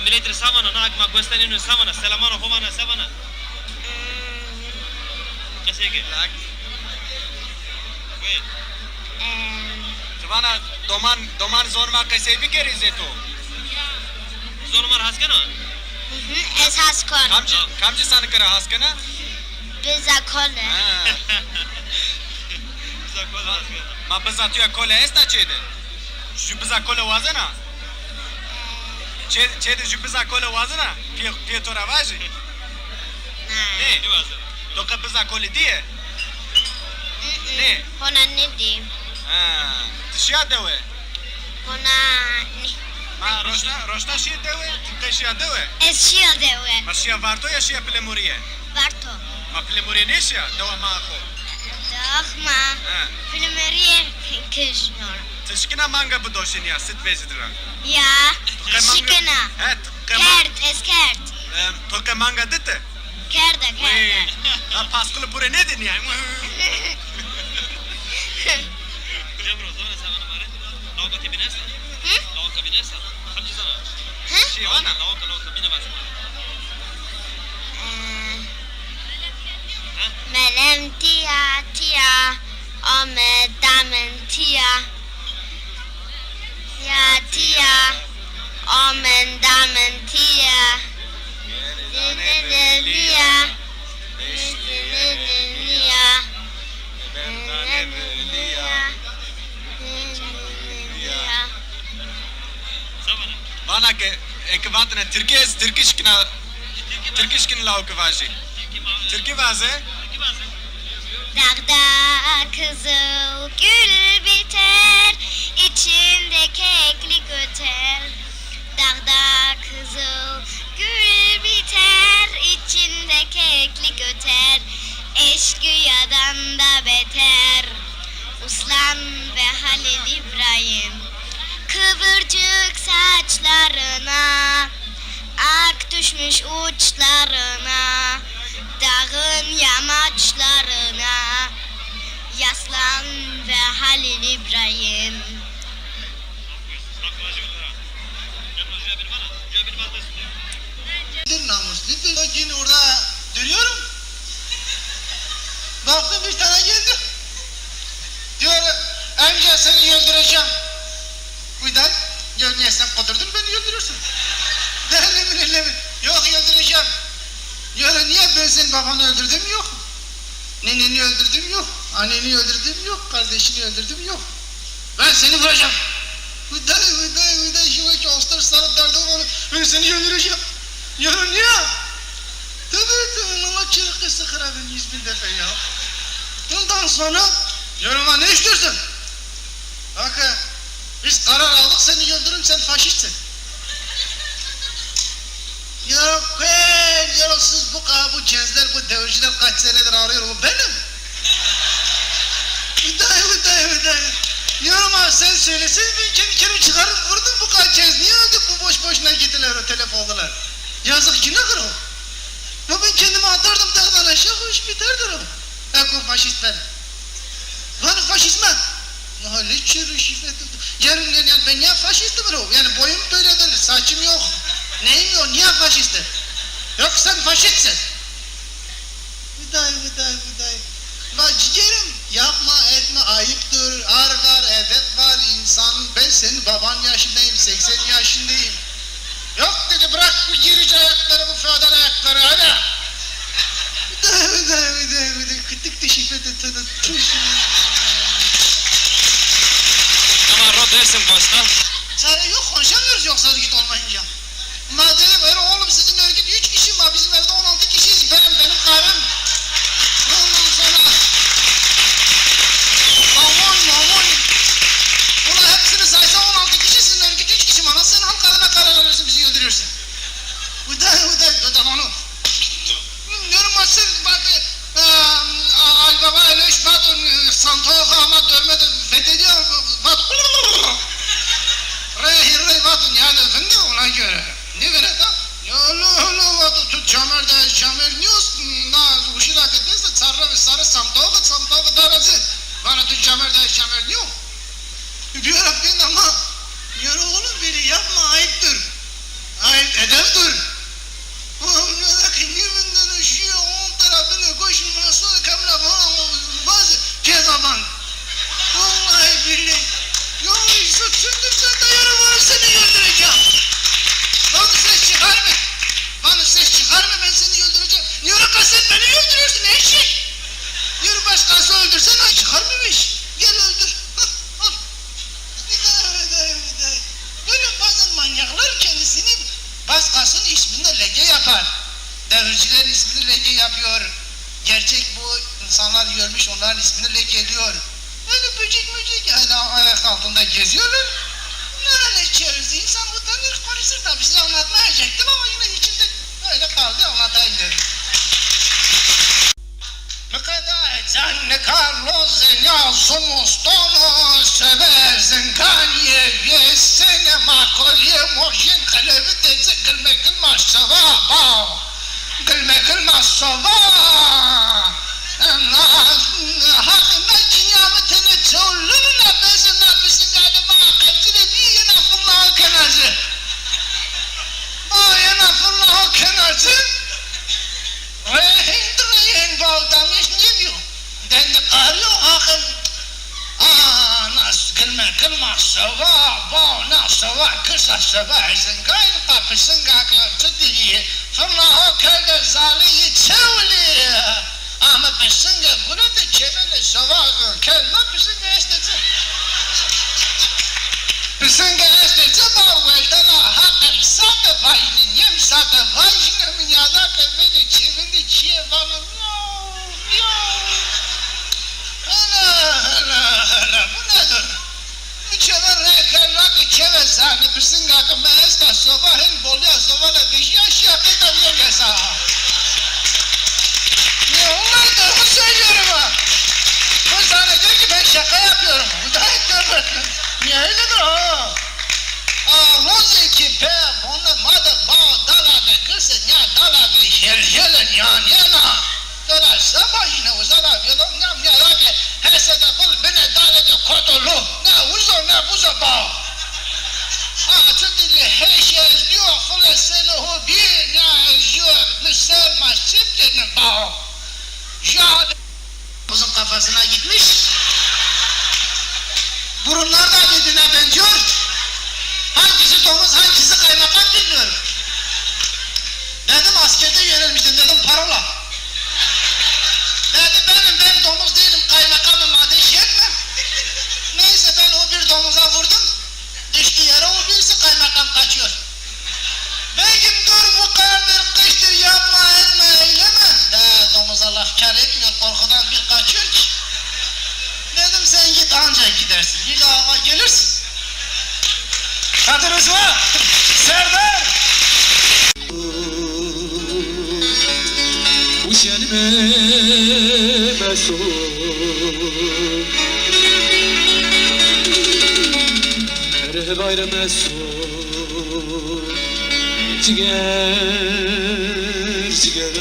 Miletî rê sa vana, na hak ma guestenîno sa vana, selamana xo vana, sa vana? Hmm. Qesey ke. Lak. Wê. Em. Ti vana doman, doman zon ma qesey bikerî zê to? Zon ma rê has kena? Hı hı, ez has kon. Kamcî, kamcî sanike ra has kena? Biza kole. Ha. Biza kole has kena. Ma biza tuya kole esta çê de? Ju biza kole wazena? Çê, çê de ju biza kole wazena? Pîyê, pîyê to ra vajî? Nê. Nê. Nêwazena. To qe biza kole dîye? Mm-mm. Nê. Hona nêdî. Ha. Ti şîya dewe? Hona nê. Ma roşta, roşta şîye dewe, ti qe şîya dewe? Ez şîya dewe. Ma şîya Varto ya şîya Pilemurîye? Varto. Ma Pilemurîye nêşîya, dewa ma xo? Dewa ma. He. Pilemurîye kişnor. Ti şikina manga bidoşî nîya, sit vejî di ra? Ya, şikina. He, ti qe ma-, kerd, ez kerd. Em, to qe manga dite? Kerda, kerda. Wê, ha, paskulu pure nêdî nîya? Cemro, zona se vana ma rê? Lawika ti bîn esta? Hı? Lawika bîn esta? Kamcî zana? Hı? Şî vana? Lawika, lawika bîne vaze. Ee, ha? Melem tîya, tîya, ame damin tîya. Tîya, tîya, amin damin tîya. Zêde de lîya. Zêde de lîya. Zêde de lîya. Vana ke, eke vatene tirkî, ez tirkî şikina, tirkî şikîn lawike vajî. Tirkî vaze. Dağda Kızıl gül biter, içinde keklik öter. Dağda kızıl gül biter, içinde keklik öter. Eşkıyadan da beter Uslan ve Halil İbrahim. Kıvırcık saçlarına ak düşmüş uçlarına, dağın yamaçlarına yaslan ve Halil İbrahim. Nedir namusludur? O gün orada duruyorum. Baktım bir tane geldi. Diyor, "Amca, seni öldüreceğim." Buğday, diyor, "Niye, sen kudurdun, beni öldürürsün." "Deli mi, ne mi?" "Yok, öldüreceğim." Diyor, "Niye, ben senin babanı öldürdüm?" "Yok." "Neneni öldürdüm?" "Yok." "Anneni öldürdüm?" "Yok." "Kardeşini öldürdüm?" "Yok." "Ben seni vuracağım." Buğday, buğday, buğday, şimdi ki ostır sarı derdi var. "Ben seni öldüreceğim." Diyor, "Niye?" Tabii, tabii, ama çırık sıkır abi yüz bin defa ya. Ondan sonra diyorum, "Ha, ne istiyorsun?" "Bak, e, biz karar aldık, seni öldürürüm, sen faşistsin." Ya gel, ya siz bu kadar, bu cenzler, bu devirciler kaç senedir arıyor, o benim. Buğday, buğday, buğday. Diyorum, "Ha, sen söyleseydin, ben kendi kendimi çıkarım, vurdum bu kadar cenz. Niye öldük, bu boş boşuna gittiler, o telef oldular?" Yazık, günahdır o. Ya ben kendimi atardım dağdan aşağı, o iş biterdir o. Eko faşist ben. Lan faşist ben. Lan ne çürü şifre tuttu. Yarın ne, ne, ben ya faşistim o. Yani boyum böyledir, saçım yok. Neyim yok, niye faşistim? Yok, sen faşistsin. Buğday, buğday, buğday. La ciğerim, yapma, etme, ayıptır. Ar var, edep var, insan. Ben senin baban yaşındayım, seksen yaşındayım. Yok dedi, bırak bu gerici ayakları, bu feodal ayakları, hadi. Buğday, buğday, buğday, buğday. Kıtık dişi fethetene. Ama ro dersim başta. Çare yok, konuşamıyoruz yoksa örgüt olmayınca. Ma dedim, "Öyle oğlum, sizin örgüt üç kişi, ma bizim evde on altı kişiyiz. Ben, benim karım. Ondan sonra mamon, mamon. Ulan hepsini saysa on altı kişi, sizin örgüt üç kişi. Ma nasıl sen halk adına karar alıyorsun, bizi öldürüyorsun?" Buğday, buğday, buğday, onu. Diyorum, "Sen bak, e, Ali Baba öyle iş, bak, santoğu ama dövme de fethediyor, bak." Re, hirre, bak, yani, fındı ona göre. Ne göre de? Ya Allah Allah, bak, tu camer de, camer niye olsun? Na, uşu da gidese, sarı, sarı santoğu, santoğu da razı. Bana tu camer de, camer niye? Diyor, "Efendim ama, yürü oğlum, böyle yapma, ayıptır. Ayıp, edeptir." Oğlum, diyor ki, "Niye benden üşüyor, on tarafını koşun, nasıl kamera falan, bazı cezadan." Vallahi billahi. Ya işte, sürdürsen de yarı var, seni öldüreceğim. Bana ses çıkarma. Bana ses çıkarma, ben seni öldüreceğim. Yürü, kaset, beni öldürürsün, eşek. Yürü, başkası öldürsen, ay çıkarmamış. Gel öldür. Al, al. Böyle bazen manyaklar kendisini başkasının isminde leke yapar. Devircilerin ismini leke yapıyor. Gerçek bu insanlar ölmüş, onların ismini lekeliyor. Öyle böcek möcek yani ayak altında geziyorlar. Böyle çevresi insan utanır, konuşur tabii. Size anlatmayacaktım ama yine içimde öyle kaldı, anlatayım dedim. Nika da can nika lozenya zumustono seve zinganîye vêsêne ma kolîye mojîn qelebi têzî gilmekil ma seba bao. Gilmekil ma seba. Na, haq na cinya mi tene çewlin na bese na bisinga de ma qepçine bî yena fırla kenarcı. Ma yena fırla kenarcı. Rehîn rehîn bal damiş nêbîyo. Dendî qarîyo aqil. A, na gilme gilma sewa, ba, na sewa, kisa sewa, zingay, pa pisinga ke tu dîyî. Fırla ho kerde zalî çewlî. Ama pisinge gule de çevele sewa, kelme pisinge estê ci. Pisinge estê ci ba weldena haqe sate vajîne, nîyem sate vajîne, mi yada ke vede çevende çîye vano. Miyaw, miyaw. Ana, Bu nedir? Bu çever reke rakı çeve zanı, bisinga ki me esta soba hin bolya soba la vişya şiya kıta bir yasa. Ne olay, doğru söylüyorum ha. Bu zannediyor ki ben şaka yapıyorum. Bu da görmedi. Niye öyledir ha? Alozi ki pe bunu mada ba dala de kırsa nya dala de jel jel nya nya na. Dala saba yine uzala viyodon nya nya rake hese de bul bine dale de kotolu. Ne uzo ne buzo ba. A tu dili heşe ez diyor fule selo ho bir nya ez diyor müsel masip de ne ba. Şahane. Domuzun kafasına gitmiş. Burunlar da birbirine benziyor. Hangisi domuz, hangisi kaymakam bilmiyorum. Dedim askerde yönelmiştim dedim parola. Dedi benim, ben domuz değilim, kaymakamım, ateş etme. Neyse ben o bir domuza vurdum. Düştü yere, o birisi kaymakam kaçıyor. Begim dur, bu kardır kıştır, yapma etme eyleme. De domuza laf kar etmiyor, korkudan bir kaçıyor ki. Dedim sen git, ancak gidersin, bir daha gelirsin. Kadir Uzman, Serdar. Uşenime meso. Erhe bayram meso. Ciger, ciger.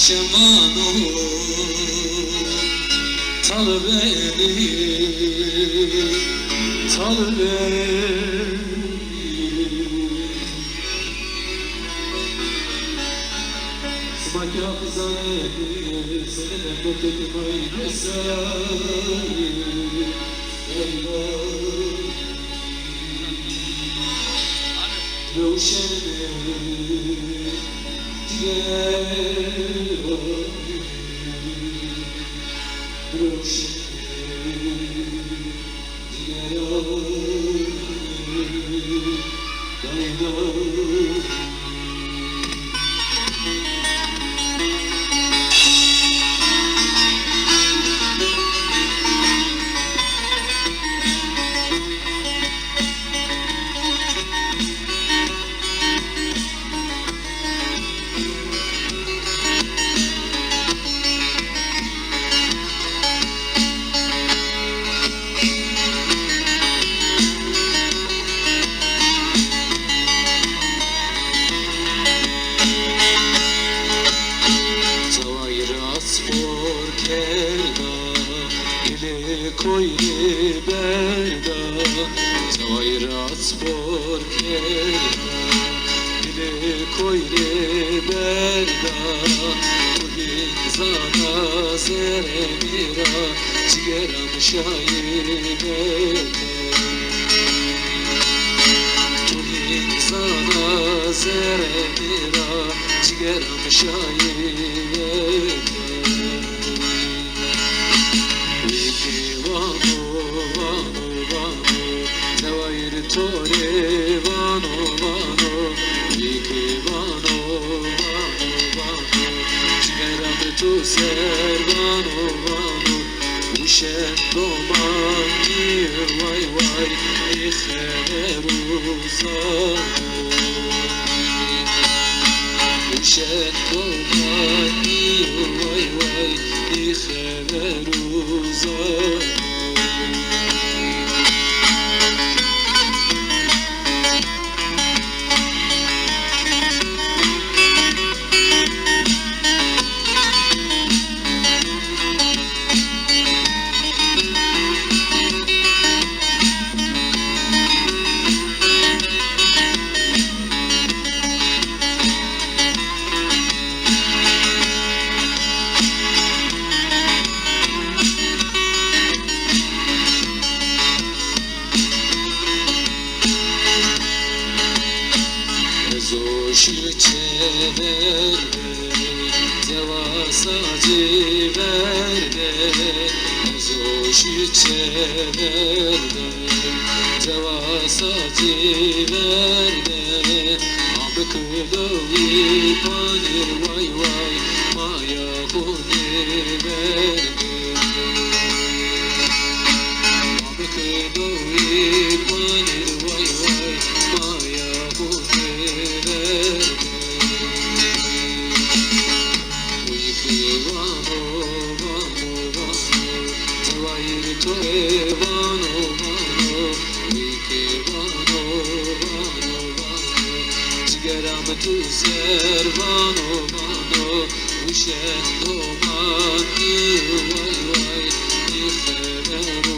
Şemano talbeni, talbeni. Sima kâ xizanê seni de kotik may desay. Eyvah. Rewşenê ciger a, rewşenê ciger a, dayna. Cewayir aspor kerda, dilê koy rê berda. Cewayir aspor kerda, dilê koy rê berda. Tu hîn zana zerrê mi ra, cigera mi şayî vete. Tu hîn zana zerrê mi ra, cigera mi şayî vete. Wî ki vano, vano, vano, Cewayir to rê vano, vano, wî ki vano, vano, vano, cigera mi tu ser vano, vano, Uşen domanî way way, ê xever uzanî. Uşen domanî way way, ê xever uzanî. Çeverde, dewa sacî verde, ez o şî çeverde, dewa sacî verde, abik dowî panî way way, maya xo nêverde. Abik dowî panî way way, maya xo nêverde. Wî ki vano, vano, vano, tewayir to ê vano, vano, wî ki vano, vano, vano, cigera mi tu ser vano, vano, wişen doman, way, way, nî xeber